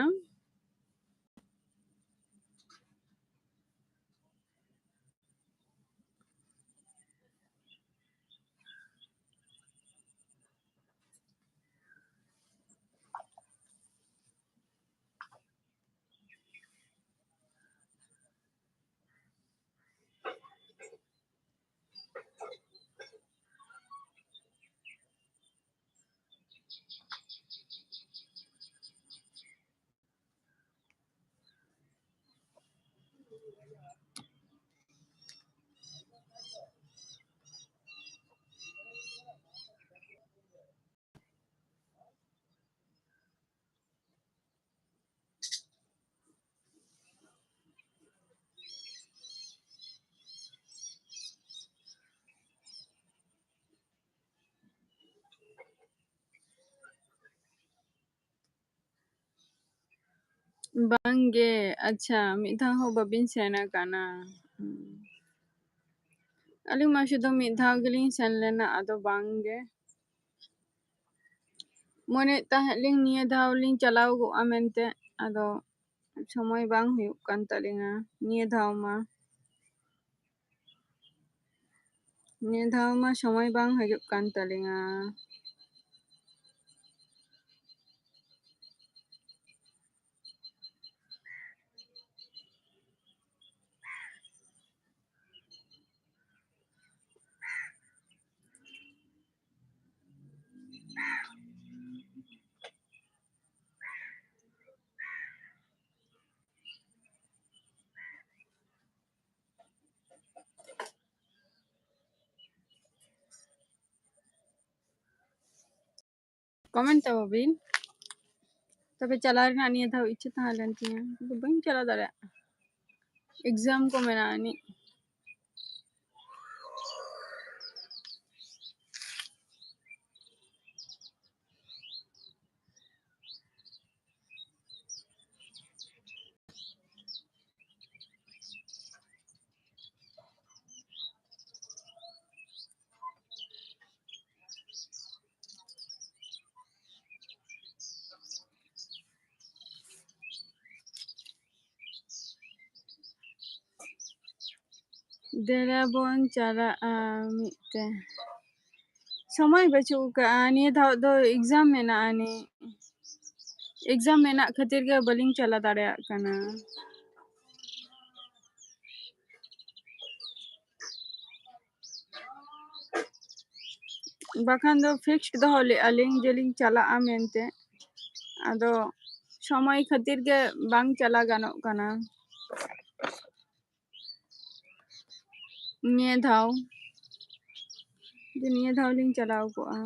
ᱵᱟᱝᱜᱮ᱾ ᱟᱪᱪᱷᱟ, ᱢᱤᱫ ᱫᱷᱟᱣ ᱦᱚᱸ ᱵᱟᱹᱵᱤᱱ ᱥᱮᱱ ᱟᱠᱟᱱᱟ? ᱦᱩᱸ᱾ ᱟᱹᱞᱤᱧ ᱢᱟ ᱥᱩᱫᱷᱩ ᱢᱤᱫ ᱫᱷᱟᱣ ᱜᱮᱞᱤᱧ ᱥᱮᱱ ᱞᱮᱱᱟ, ᱟᱫᱚ ᱵᱟᱝᱜᱮ᱾ ᱢᱚᱱᱮᱭᱮᱫ ᱛᱟᱦᱮᱸᱫ ᱞᱤᱧ ᱱᱤᱭᱟᱹ ᱫᱷᱟᱣ ᱞᱤᱧ ᱪᱟᱞᱟᱣ ᱠᱚᱜᱼᱟ ᱢᱮᱱᱛᱮ, ᱟᱫᱚ ᱥᱚᱢᱚᱭ ᱵᱟᱝ ᱦᱩᱭᱩᱜ ᱠᱟᱱ ᱛᱟᱹᱞᱤᱧᱟ ᱱᱤᱭᱟᱹ ᱫᱷᱟᱣ ᱢᱟ᱾ ᱱᱤᱭᱟᱹ ᱫᱷᱟᱣ ᱢᱟ ᱥᱚᱢᱚᱭ ᱵᱟᱝ ᱦᱤᱡᱩᱜ ᱠᱟᱱ ᱛᱟᱹᱞᱤᱧᱟ᱾ ᱠᱚᱢᱮᱱᱴ ᱛᱟᱵᱚ ᱵᱤᱱ᱾ ᱛᱚᱵᱮ ᱪᱟᱞᱟᱣ ᱨᱮᱱᱟᱜ ᱱᱤᱭᱟᱹ ᱫᱷᱟᱣ ᱤᱪᱪᱷᱟᱹ ᱛᱟᱦᱮᱸ ᱞᱮᱱ ᱛᱤᱧᱟᱹ, ᱠᱤᱱᱛᱩ ᱵᱟᱹᱧ ᱪᱟᱞᱟᱣ ᱫᱟᱲᱮᱭᱟᱜᱼᱟ, ᱮᱠᱡᱟᱢ ᱠᱚ ᱢᱮᱱᱟᱜ ᱟᱹᱱᱤᱡ᱾ ᱫᱮᱞᱟ ᱵᱚᱱ ᱪᱟᱞᱟᱜᱼᱟ ᱢᱤᱫ ᱛᱮ᱾ ᱥᱚᱢᱚᱭ ᱵᱟᱹᱪᱩᱜ ᱟᱠᱟᱫᱼᱟ, ᱱᱤᱭᱟᱹ ᱫᱷᱟᱣ ᱫᱚ exam ᱢᱮᱱᱟᱜᱼᱟ ᱱᱤᱡ᱾ Exam ᱢᱮᱱᱟᱜ ᱠᱷᱟᱹᱛᱤᱨ ᱜᱮ ᱵᱟᱹᱞᱤᱧ ᱪᱟᱞᱟᱣ ᱫᱟᱲᱮᱭᱟᱜ ᱠᱟᱱᱟ᱾ ᱵᱟᱠᱷᱟᱱ ᱫᱚ fixed ᱫᱚᱦᱚ ᱞᱮᱫᱼᱟ ᱞᱤᱧ ᱡᱮᱞᱤᱧ ᱪᱟᱞᱟᱜᱼᱟ ᱢᱮᱱᱛᱮ, ᱟᱫᱚ ᱥᱚᱢᱚᱭ ᱠᱷᱟᱹᱛᱤᱨ ᱜᱮ ᱵᱟᱝ ᱪᱟᱞᱟᱣ ᱜᱟᱱᱚᱜ ᱠᱟᱱᱟ᱾ ᱱᱤᱭᱟᱹ ᱫᱷᱟᱣ, ᱡᱮ ᱱᱤᱭᱟᱹ ᱫᱷᱟᱣ ᱞᱤᱧ ᱪᱟᱞᱟᱣ ᱠᱚᱜᱼᱟ᱾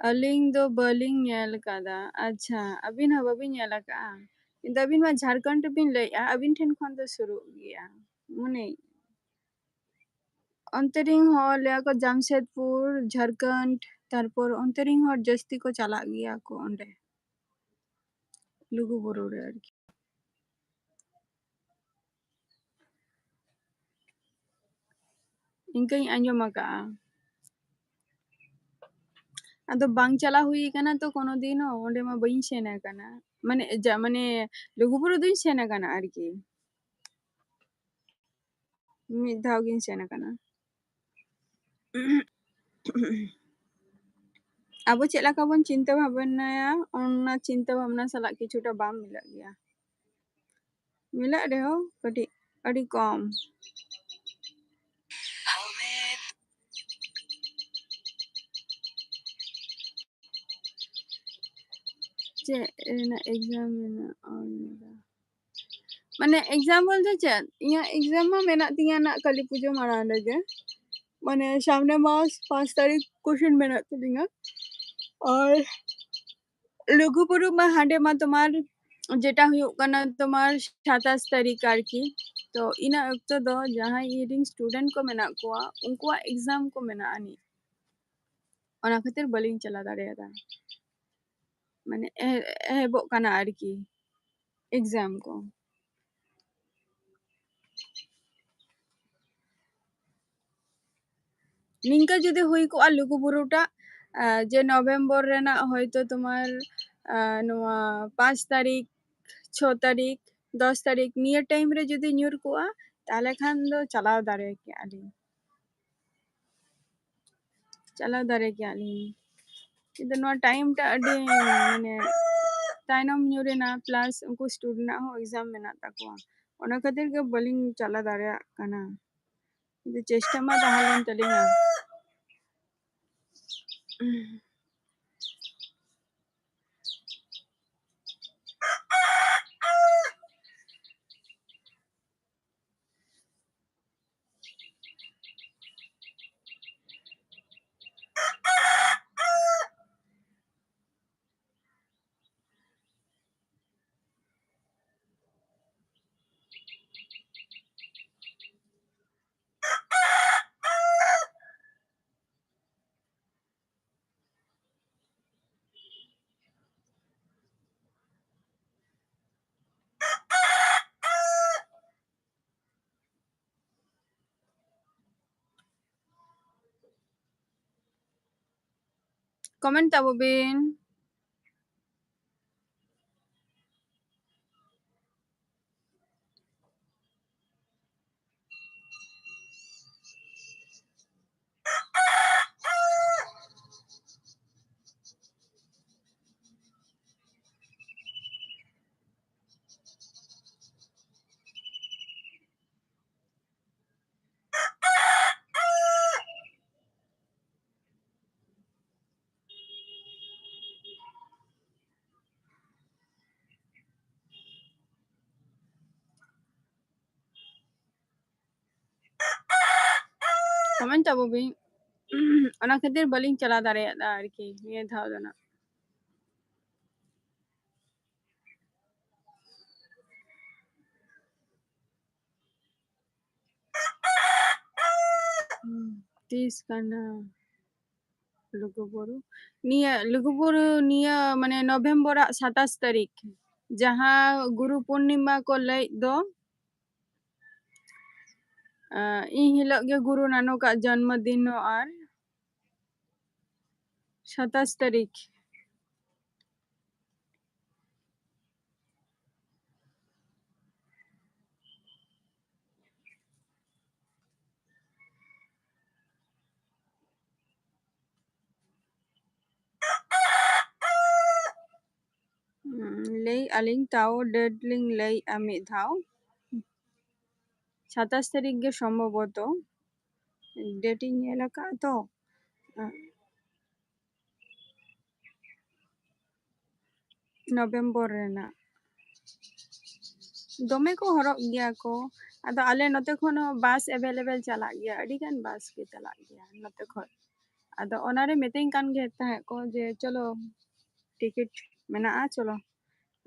ᱟᱹᱞᱤᱧ ᱫᱚ ᱵᱟᱹᱞᱤᱧ ᱧᱮᱞ ᱠᱟᱫᱟ᱾ ᱟᱪᱪᱷᱟ, ᱟᱹᱵᱤᱱ ᱦᱚᱸ ᱵᱟᱹᱵᱤᱱ ᱧᱮᱞ ᱟᱠᱟᱫᱼᱟ? ᱠᱤᱱᱛᱩ ᱟᱹᱵᱤᱱ ᱢᱟ ᱡᱷᱟᱲᱠᱷᱚᱸᱰ ᱨᱮᱵᱤᱱ ᱞᱟᱹᱭᱮᱫᱼᱟ, ᱟᱹᱵᱤᱱ ᱴᱷᱮᱱ ᱠᱷᱚᱱ ᱫᱚ ᱥᱩᱨᱩᱜ ᱜᱮᱭᱟ᱾ ᱢᱟᱱᱮ ᱚᱱᱛᱮ ᱨᱮᱱ ᱦᱚᱲ ᱞᱟᱹᱭᱟ ᱠᱚ ᱡᱟᱢᱥᱮᱫᱽᱯᱩᱨ, ᱡᱷᱟᱲᱠᱷᱚᱸᱰ, ᱛᱟᱨᱯᱚᱨ ᱚᱱᱛᱮ ᱨᱮᱱ ᱦᱚᱲ ᱡᱟᱹᱥᱛᱤ ᱠᱚ ᱪᱟᱞᱟᱜ ᱜᱮᱭᱟ ᱠᱚ ᱚᱸᱰᱮ, ᱞᱩᱜᱩᱵᱩᱨᱩ ᱨᱮ ᱟᱨᱠᱤ᱾ ᱤᱱᱠᱟᱹᱧ ᱟᱸᱡᱚᱢ ᱟᱠᱟᱫᱼᱟ᱾ ᱟᱫᱚ ᱵᱟᱝ ᱪᱟᱞᱟᱣ ᱦᱩᱭ ᱟᱠᱟᱱᱟ ᱛᱚ ᱠᱳᱱᱳ ᱫᱤᱱ ᱦᱚᱸ, ᱚᱸᱰᱮ ᱢᱟ ᱵᱟᱹᱧ ᱥᱮᱱ ᱟᱠᱟᱱᱟ᱾ ᱢᱟᱱᱮ, ᱡᱟ-, ᱢᱟᱱᱮ ᱞᱩᱜᱩᱵᱩᱨᱩ ᱫᱚᱧ ᱥᱮᱱ ᱟᱠᱟᱱᱟ ᱟᱨᱠᱤ, ᱢᱤᱫ ᱫᱷᱟᱣ ᱜᱤᱧ ᱥᱮᱱ ᱟᱠᱟᱱᱟ᱾ ᱟᱵᱚ ᱪᱮᱫ ᱞᱮᱠᱟ ᱵᱚᱱ ᱪᱤᱱᱛᱟᱹ ᱵᱷᱟᱵᱽᱱᱟᱭᱟ, ᱚᱱᱟ ᱪᱤᱱᱛᱟᱹ ᱵᱷᱟᱵᱽᱱᱟ ᱥᱟᱞᱟᱜ ᱠᱤᱪᱷᱩᱴᱟ ᱵᱟᱝ ᱢᱤᱞᱟᱹᱜ ᱜᱮᱭᱟ᱾ ᱢᱤᱞᱟᱹᱜ ᱨᱮᱦᱚᱸ ᱠᱟᱹᱴᱤᱡ, ᱟᱹᱰᱤ ᱠᱚᱢ᱾ ᱪᱮᱫ ᱨᱮᱱᱟᱜ exam ᱢᱮᱱᱟᱜᱼᱟ ᱚᱞ ᱞᱮᱫᱟ? ᱢᱟᱱᱮ exam ᱵᱚᱞᱛᱮ ᱪᱮᱫ? ᱤᱧᱟᱹᱜ exam ᱢᱟ ᱢᱮᱱᱟᱜ ᱛᱤᱧᱟᱹ ᱱᱟᱜ ᱠᱟᱹᱞᱤ ᱯᱩᱡᱟᱹ ᱢᱟᱲᱟᱝ ᱨᱮᱜᱮ᱾ ᱢᱟᱱᱮ ᱥᱟᱢᱱᱮ ᱢᱟᱥ ᱯᱟᱸᱪ ᱛᱟᱹᱨᱤᱠᱷ question ᱢᱮᱱᱟᱜ ᱛᱟᱹᱞᱤᱧᱟ᱾ ᱟᱨ ᱞᱩᱜᱩᱵᱩᱨᱩ ᱢᱟ ᱦᱟᱸᱰᱮ ᱢᱟ ᱛᱳᱢᱟᱨ ᱡᱮᱴᱟ ᱦᱩᱭᱩᱜ ᱠᱟᱱᱟ ᱛᱳᱢᱟᱨ ᱥᱟᱛᱟᱥ ᱛᱟᱹᱨᱤᱠᱷ ᱟᱨᱠᱤ᱾ ᱛᱚ ᱤᱱᱟᱹ ᱚᱠᱛᱚ ᱫᱚ ᱡᱟᱦᱟᱸᱭ ᱤᱧᱨᱮᱱ student ᱠᱚ ᱢᱮᱱᱟᱜ ᱠᱚᱣᱟ, ᱩᱱᱠᱩᱣᱟᱜ exam ᱠᱚ ᱢᱮᱱᱟᱜ ᱟᱹᱱᱤᱡ, ᱚᱱᱟ ᱠᱷᱟᱹᱛᱤᱨ ᱵᱟᱹᱞᱤᱧ ᱪᱟᱞᱟᱣ ᱫᱟᱲᱮᱭᱟᱫᱟ᱾ ᱢᱟᱱᱮ ᱮᱦ-, ᱮᱦᱚᱵᱚᱜ ᱠᱟᱱᱟ ᱟᱨᱠᱤ exam ᱠᱚ᱾ ᱱᱤᱝᱠᱟᱹ ᱡᱩᱫᱤ ᱦᱩᱭ ᱠᱚᱜᱼᱟ ᱞᱩᱜᱩᱵᱩᱨᱩᱴᱟᱜ, ᱟᱸ, ᱡᱮ ᱱᱚᱵᱷᱮᱢᱵᱚᱨ ᱨᱮᱱᱟᱜ ᱦᱚᱭᱛᱳ ᱛᱳᱢᱟᱨ, ᱟᱸ, ᱱᱚᱣᱟ ᱯᱟᱸᱪ ᱛᱟᱹᱨᱤᱠᱷ, ᱪᱷᱚ ᱛᱟᱹᱨᱤᱠᱷ, ᱫᱚᱥ ᱛᱟᱹᱨᱤᱠᱷ ᱱᱤᱭᱟᱹ time ᱨᱮ ᱡᱩᱫᱤ ᱧᱩᱨ ᱠᱚᱜᱼᱟ, ᱛᱟᱦᱞᱮ ᱠᱷᱟᱱ ᱫᱚ ᱪᱟᱞᱟᱣ ᱫᱟᱲᱮ ᱠᱮᱭᱟ ᱞᱤᱧ᱾ ᱪᱟᱞᱟᱣ ᱫᱟᱲᱮ ᱠᱮᱭᱟ ᱞᱤᱧ᱾ ᱠᱤᱱᱛᱩ ᱱᱚᱣᱟ time ᱴᱟᱜ ᱟᱹᱰᱤ, ᱢᱟᱱᱮ, ᱛᱟᱭᱱᱚᱢ ᱧᱩᱨ ᱮᱱᱟ, plus ᱩᱱᱠᱩ student ᱟᱜ ᱦᱚᱸ exam ᱢᱮᱱᱟᱜ ᱛᱟᱠᱚᱣᱟ᱾ ᱚᱱᱟ ᱠᱷᱟᱹᱛᱤᱨ ᱜᱮ ᱵᱟᱹᱞᱤᱧ ᱪᱟᱞᱟᱣ ᱫᱟᱲᱮᱭᱟᱜ ᱠᱟᱱᱟ᱾ ᱠᱤᱱᱛᱩ ᱪᱮᱥᱴᱟ ᱢᱟ ᱛᱟᱦᱮᱸ ᱞᱮᱱ ᱛᱟᱹᱞᱤᱧᱟ᱾ Comment ᱛᱟᱵᱚ ᱵᱤᱱ᱾ Comment ᱛᱟᱵᱚ ᱵᱤᱱ᱾ ᱚᱱᱟ ᱠᱷᱟᱹᱛᱤᱨ ᱵᱟᱹᱞᱤᱧ ᱪᱟᱞᱟᱣ ᱫᱟᱲᱮᱭᱟᱫᱟ ᱟᱨᱠᱤ ᱱᱤᱭᱟᱹ ᱫᱷᱟᱣ ᱫᱚ ᱱᱟᱜ᱾ ᱦᱩᱸ, ᱛᱤᱥ ᱠᱟᱱᱟ ᱞᱩᱜᱩᱵᱩᱨᱩ? ᱱᱤᱭᱟᱹ ᱞᱩᱜᱩᱵᱩᱨᱩ ᱱᱤᱭᱟᱹ, ᱢᱟᱱᱮ, ᱱᱚᱵᱷᱮᱢᱵᱚᱨᱟᱜ ᱥᱟᱛᱟᱥ ᱛᱟᱹᱨᱤᱠᱷ, ᱡᱟᱦᱟᱸ ᱜᱩᱨᱩ ᱯᱩᱨᱱᱤᱢᱟ ᱠᱚ ᱞᱟᱹᱭᱮᱫ ᱫᱚ, ᱤᱧ ᱦᱤᱞᱳᱜ ᱜᱮ ᱜᱩᱨᱩ ᱱᱟᱱᱚᱠᱟᱜ ᱡᱚᱱᱢᱚ ᱫᱤᱱ ᱦᱚᱸ ᱟᱨ ᱥᱟᱛᱟᱥ ᱛᱟᱹᱨᱤᱠᱷ᱾ ᱞᱟᱹᱭ ᱟᱹᱞᱤᱧ, ᱛᱟᱣ ᱰᱮᱴ ᱞᱤᱧ ᱞᱟᱹᱭᱮᱜᱼᱟ ᱢᱤᱫ ᱫᱷᱟᱣ᱾ ᱥᱟᱛᱟᱥ ᱛᱟᱹᱨᱤᱠᱷ ᱜᱮ ᱥᱚᱢᱵᱷᱚᱵᱚᱛᱚ, ᱰᱮᱴ ᱤᱧ ᱧᱮᱞ ᱟᱠᱟᱫᱼᱟ ᱛᱚ᱾ ᱱᱚᱵᱷᱮᱢᱵᱚᱨ ᱨᱮᱱᱟᱜ᱾ ᱫᱚᱢᱮ ᱠᱚ ᱦᱚᱲᱚᱜ ᱜᱮᱭᱟ ᱠᱚ᱾ ᱟᱫᱚ ᱟᱞᱮ ᱱᱚᱛᱮ ᱠᱷᱚᱱ ᱦᱚᱸ ᱵᱟᱥ ᱮᱵᱮᱞᱮᱵᱮᱞ ᱪᱟᱞᱟᱜ ᱜᱮᱭᱟ, ᱟᱹᱰᱤ ᱜᱟᱱ ᱵᱟᱥ ᱜᱮ ᱪᱟᱞᱟᱜ ᱜᱮᱭᱟ ᱱᱚᱛᱮ ᱠᱷᱚᱱ᱾ ᱟᱫᱚ ᱚᱱᱟᱨᱮ ᱢᱤᱛᱟᱹᱧ ᱠᱟᱱ ᱜᱮ ᱛᱟᱦᱮᱸᱫ ᱠᱚ ᱡᱮ, "ᱪᱚᱞᱚ, ᱴᱤᱠᱤᱴ ᱢᱮᱱᱟᱜᱼᱟ, ᱪᱚᱞᱚ᱾"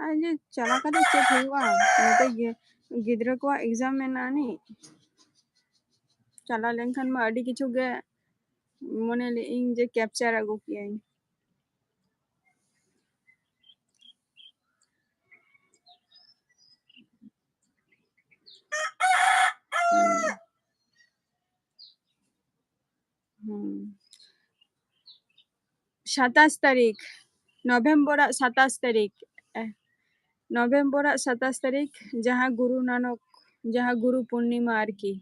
ᱟᱨ ᱡᱮ ᱪᱟᱞᱟᱣ ᱠᱟᱛᱮ ᱪᱮᱫ ᱦᱩᱭᱩᱜᱼᱟ? ᱱᱚᱛᱮ ᱜᱤ-, ᱜᱤᱫᱽᱨᱟᱹ ᱠᱚᱣᱟᱜ ᱮᱠᱡᱟᱢ ᱢᱮᱱᱟᱜᱼᱟ ᱟᱹᱱᱤᱡ᱾ ᱪᱟᱞᱟᱣ ᱞᱮᱱᱠᱷᱟᱱ ᱢᱟ ᱟᱹᱰᱤ ᱠᱤᱪᱷᱩ ᱜᱮ ᱢᱚᱱᱮ ᱞᱮᱫᱟᱹᱧ ᱡᱮ ᱠᱮᱯᱪᱟᱨ ᱟᱹᱜᱩ ᱠᱮᱭᱟᱹᱧ᱾ ᱦᱩᱸ᱾ ᱦᱩᱸ᱾ ᱥᱟᱛᱟᱥ ᱛᱟᱹᱨᱤᱠᱷ, ᱱᱚᱵᱷᱮᱢᱵᱚᱨᱟᱜ ᱥᱟᱛᱟᱥ ᱛᱟᱹᱨᱤᱠᱷ, ᱮ, ᱱᱚᱵᱷᱮᱢᱵᱚᱨᱟᱜ ᱥᱟᱛᱟᱥ ᱛᱟᱹᱨᱤᱠᱷ, ᱡᱟᱦᱟᱸ ᱜᱩᱨᱩ ᱱᱟᱱᱚᱠ, ᱡᱟᱦᱟᱸ ᱜᱩᱨᱩ ᱯᱩᱨᱱᱤᱢᱟ ᱟᱨᱠᱤ,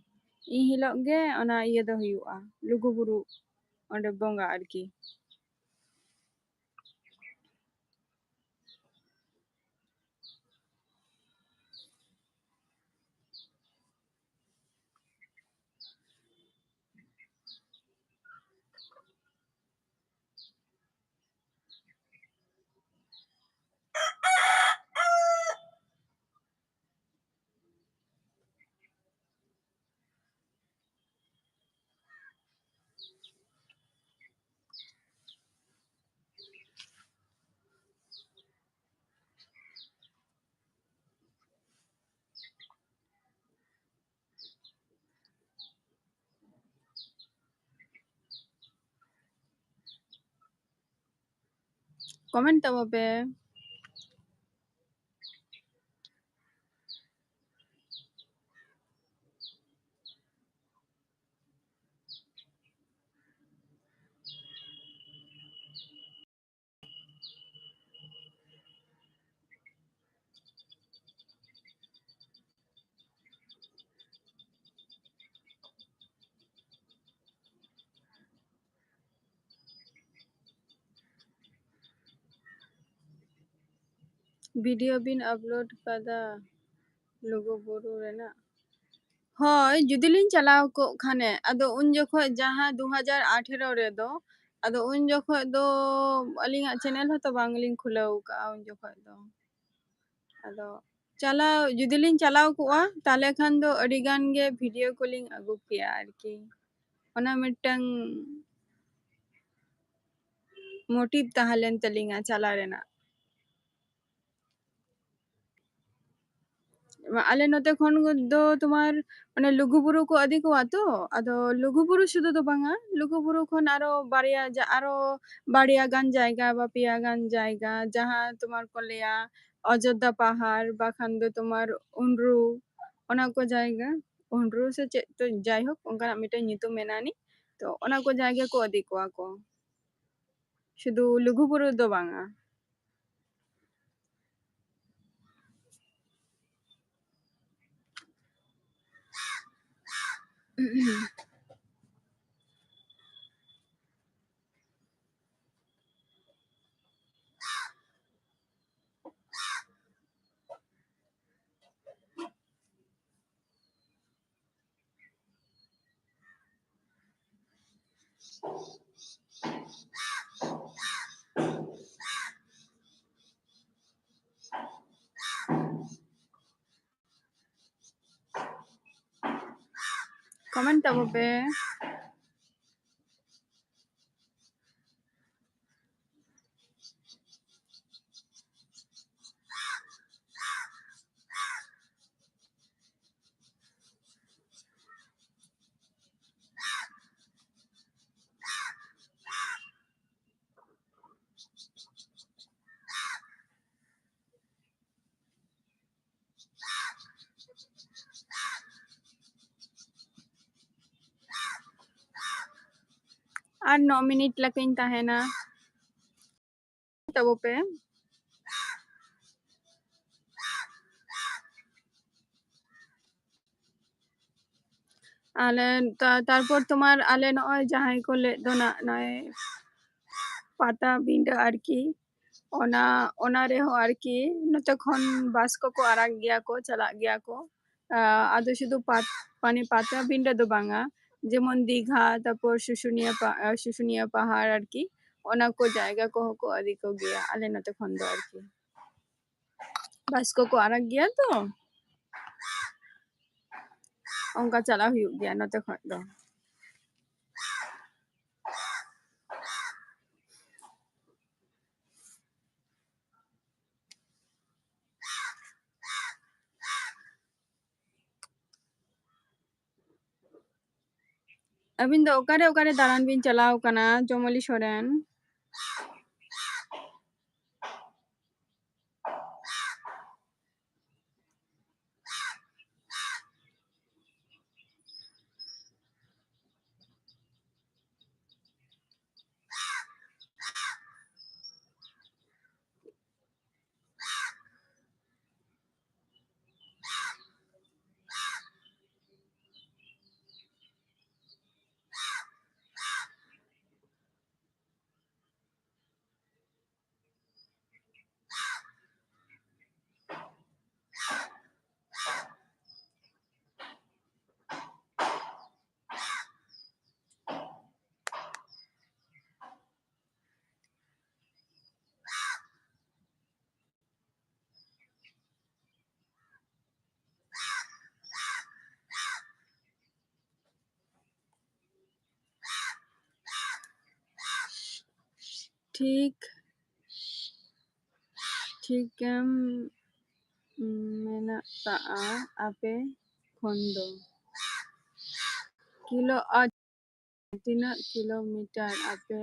ᱤᱱ ᱦᱤᱞᱳᱜ ᱜᱮ ᱚᱱᱟ ᱤᱭᱟᱹ ᱫᱚ ᱦᱩᱭᱩᱜᱼᱟ, ᱞᱩᱜᱩᱵᱩᱨᱩ ᱚᱸᱰᱮ ᱵᱚᱸᱜᱟ ᱟᱨᱠᱤ᱾ ᱠᱚᱢᱮᱱᱴ ᱛᱟᱵᱚ ᱯᱮ᱾ ᱵᱷᱤᱰᱤᱭᱳ ᱵᱤᱱ ᱟᱯᱞᱳᱰ ᱠᱟᱫᱟ ᱞᱩᱜᱩᱵᱩᱨᱩ ᱨᱮᱱᱟᱜ? ᱦᱳᱭ, ᱡᱩᱫᱤ ᱞᱤᱧ ᱪᱟᱞᱟᱣ ᱠᱚᱜ ᱠᱷᱟᱱᱮ, ᱟᱫᱚ ᱩᱱ ᱡᱚᱠᱷᱚᱡ ᱡᱟᱦᱟᱸ ᱫᱩ ᱦᱟᱡᱟᱨ ᱟᱴᱷᱮᱨᱚ ᱨᱮᱫᱚ, ᱟᱫᱚ ᱩᱱ ᱡᱚᱠᱷᱚᱡ ᱫᱚ ᱟᱹᱞᱤᱧᱟᱜ ᱪᱮᱱᱮᱞ ᱦᱚᱸᱛᱚ ᱵᱟᱝᱞᱤᱧ ᱠᱷᱩᱞᱟᱹᱣ ᱠᱟᱜᱼᱟ ᱩᱱ ᱡᱚᱠᱷᱚᱡ ᱫᱚ᱾ ᱟᱫᱚ ᱪᱟᱞᱟᱣ, ᱡᱩᱫᱤ ᱞᱤᱧ ᱪᱟᱞᱟᱣ ᱠᱚᱜᱼᱟ, ᱛᱟᱦᱞᱮ ᱠᱷᱟᱱ ᱫᱚ ᱟᱹᱰᱤ ᱜᱟᱱ ᱜᱮ ᱵᱷᱤᱰᱤᱭᱳ ᱠᱚᱞᱤᱧ ᱟᱹᱜᱩ ᱠᱮᱭᱟ ᱟᱨᱠᱤ᱾ ᱚᱱᱟ ᱢᱤᱫᱴᱟᱝ ᱢᱳᱴᱤᱵᱷ ᱛᱟᱦᱮᱸ ᱞᱮᱱ ᱛᱟᱹᱞᱤᱧᱟ ᱪᱟᱞᱟᱣ ᱨᱮᱱᱟᱜ᱾ ᱟᱞᱮ ᱱᱚᱛᱮ ᱠᱷᱚᱱ ᱫᱚ ᱛᱳᱢᱟᱨ ᱚᱱᱮ ᱞᱩᱜᱩᱵᱩᱨᱩ ᱠᱚ ᱤᱫᱤ ᱠᱚᱣᱟ ᱛᱚ, ᱟᱫᱚ ᱞᱩᱜᱩᱵᱩᱨᱩ ᱥᱩᱫᱷᱩ ᱫᱚ ᱵᱟᱝᱟ, ᱞᱩᱜᱩᱵᱩᱨᱩ ᱠᱷᱚᱱ ᱟᱨᱚ ᱵᱟᱨᱭᱟ ᱡᱟ-, ᱟᱨᱚ ᱵᱟᱨᱭᱟ ᱜᱟᱱ ᱡᱟᱭᱜᱟ ᱵᱟ ᱯᱮᱭᱟ ᱜᱟᱱ ᱡᱟᱭᱜᱟ, ᱡᱟᱦᱟᱸ ᱛᱳᱢᱟᱨ ᱠᱚ ᱞᱟᱹᱭᱟ ᱚᱡᱳᱫᱽᱫᱷᱟ ᱯᱟᱦᱟᱲ, ᱵᱟᱠᱷᱟᱱ ᱫᱚ ᱛᱳᱢᱟᱨ ᱩᱱᱰᱨᱩ, ᱚᱱᱟ ᱠᱚ ᱡᱟᱭᱜᱟ, ᱩᱱᱰᱨᱩ ᱥᱮ ᱪᱮᱫ ᱛᱚ, ᱡᱟᱭᱦᱳᱠ, ᱚᱱᱠᱟᱱᱟᱜ ᱢᱤᱫᱴᱮᱱ ᱧᱩᱛᱩᱢ ᱢᱮᱱᱟᱜ ᱟᱹᱱᱤᱡ᱾ ᱛᱚ, ᱚᱱᱟ ᱠᱚ ᱡᱟᱭᱜᱟ ᱠᱚ ᱤᱫᱤ ᱠᱚᱣᱟ ᱠᱚ, ᱥᱩᱫᱷᱩ ᱞᱩᱜᱩᱵᱩᱨᱩ ᱫᱚ ᱵᱟᱝᱟ᱾ ᱠᱚᱢᱮᱱᱴ ᱛᱟᱵᱚ ᱯᱮ᱾ ᱟᱨ ᱱᱚ ᱢᱤᱱᱤᱴ ᱞᱮᱠᱟᱧ ᱛᱟᱦᱮᱱᱟ᱾ ᱛᱟᱵᱚ ᱯᱮ᱾ ᱟᱞᱮ ᱛᱟ-, ᱛᱟᱨᱯᱚᱨ ᱛᱳᱢᱟᱨ ᱟᱞᱮ ᱱᱚᱜᱼᱚᱭ ᱡᱟᱦᱟᱸᱭ ᱠᱚ ᱞᱟᱹᱭᱮᱫ ᱫᱚ ᱱᱟᱜ ᱱᱚᱜᱼᱚᱭ ᱯᱟᱛᱟᱵᱤᱸᱰᱟᱹ ᱟᱨᱠᱤ, ᱚᱱᱟ ᱚᱱᱟ ᱨᱮᱦᱚᱸ ᱟᱨᱠᱤ ᱱᱚᱛᱮ ᱠᱷᱚᱱ ᱵᱟᱥ ᱠᱚᱠᱚ ᱟᱲᱟᱜ ᱜᱮᱭᱟ ᱠᱚ, ᱪᱟᱞᱟᱜ ᱜᱮᱭᱟ ᱠᱚ᱾ ᱟᱫᱚ ᱥᱩᱫᱷᱩ ᱯᱟᱛ ᱢᱟᱱᱮ ᱯᱟᱛᱟᱵᱤᱸᱰᱟᱹ ᱫᱚ ᱵᱟᱝᱟ, ᱡᱮᱢᱚᱱ ᱫᱤᱜᱷᱟ, ᱛᱟᱨᱯᱚᱨ ᱥᱩᱥᱩᱱᱤᱭᱟ ᱯᱟ ᱥᱩᱥᱩᱱᱤᱭᱟ ᱯᱟᱦᱟᱲ ᱟᱨᱠᱤ, ᱚᱱᱟ ᱠᱚ ᱡᱟᱭᱜᱟ ᱠᱚᱦᱚᱸ ᱠᱚ ᱤᱫᱤ ᱠᱚᱜᱮᱭᱟ ᱟᱞᱮ ᱱᱚᱛᱮ ᱠᱷᱚᱱ ᱫᱚ ᱟᱨᱠᱤ᱾ ᱵᱟᱥ ᱠᱚᱠᱚ ᱟᱲᱟᱜ ᱜᱮᱭᱟ ᱛᱚ, ᱚᱱᱠᱟ ᱪᱟᱞᱟᱜ ᱦᱩᱭᱩᱜ ᱜᱮᱭᱟ ᱱᱚᱛᱮ ᱠᱷᱚᱱ ᱫᱚ᱾ ᱟᱹᱵᱤᱱ ᱫᱚ ᱚᱠᱟᱨᱮ ᱚᱠᱟᱨᱮ ᱫᱟᱬᱟᱱ ᱵᱤᱱ ᱪᱟᱞᱟᱣ ᱠᱟᱱᱟ, ᱡᱚᱢᱚᱞᱤ ᱥᱚᱨᱮᱱ? ᱴᱷᱤᱠ ᱴᱷᱤᱠᱮᱢ ᱢᱮᱱᱟᱜ ᱠᱟᱜᱼᱟ ᱟᱯᱮ ᱠᱷᱚᱱ ᱫᱚ ᱠᱤᱞᱳ ᱟᱨ ᱛᱤᱱᱟᱹᱜ ᱠᱤᱞᱳᱢᱤᱴᱟᱨ ᱟᱯᱮ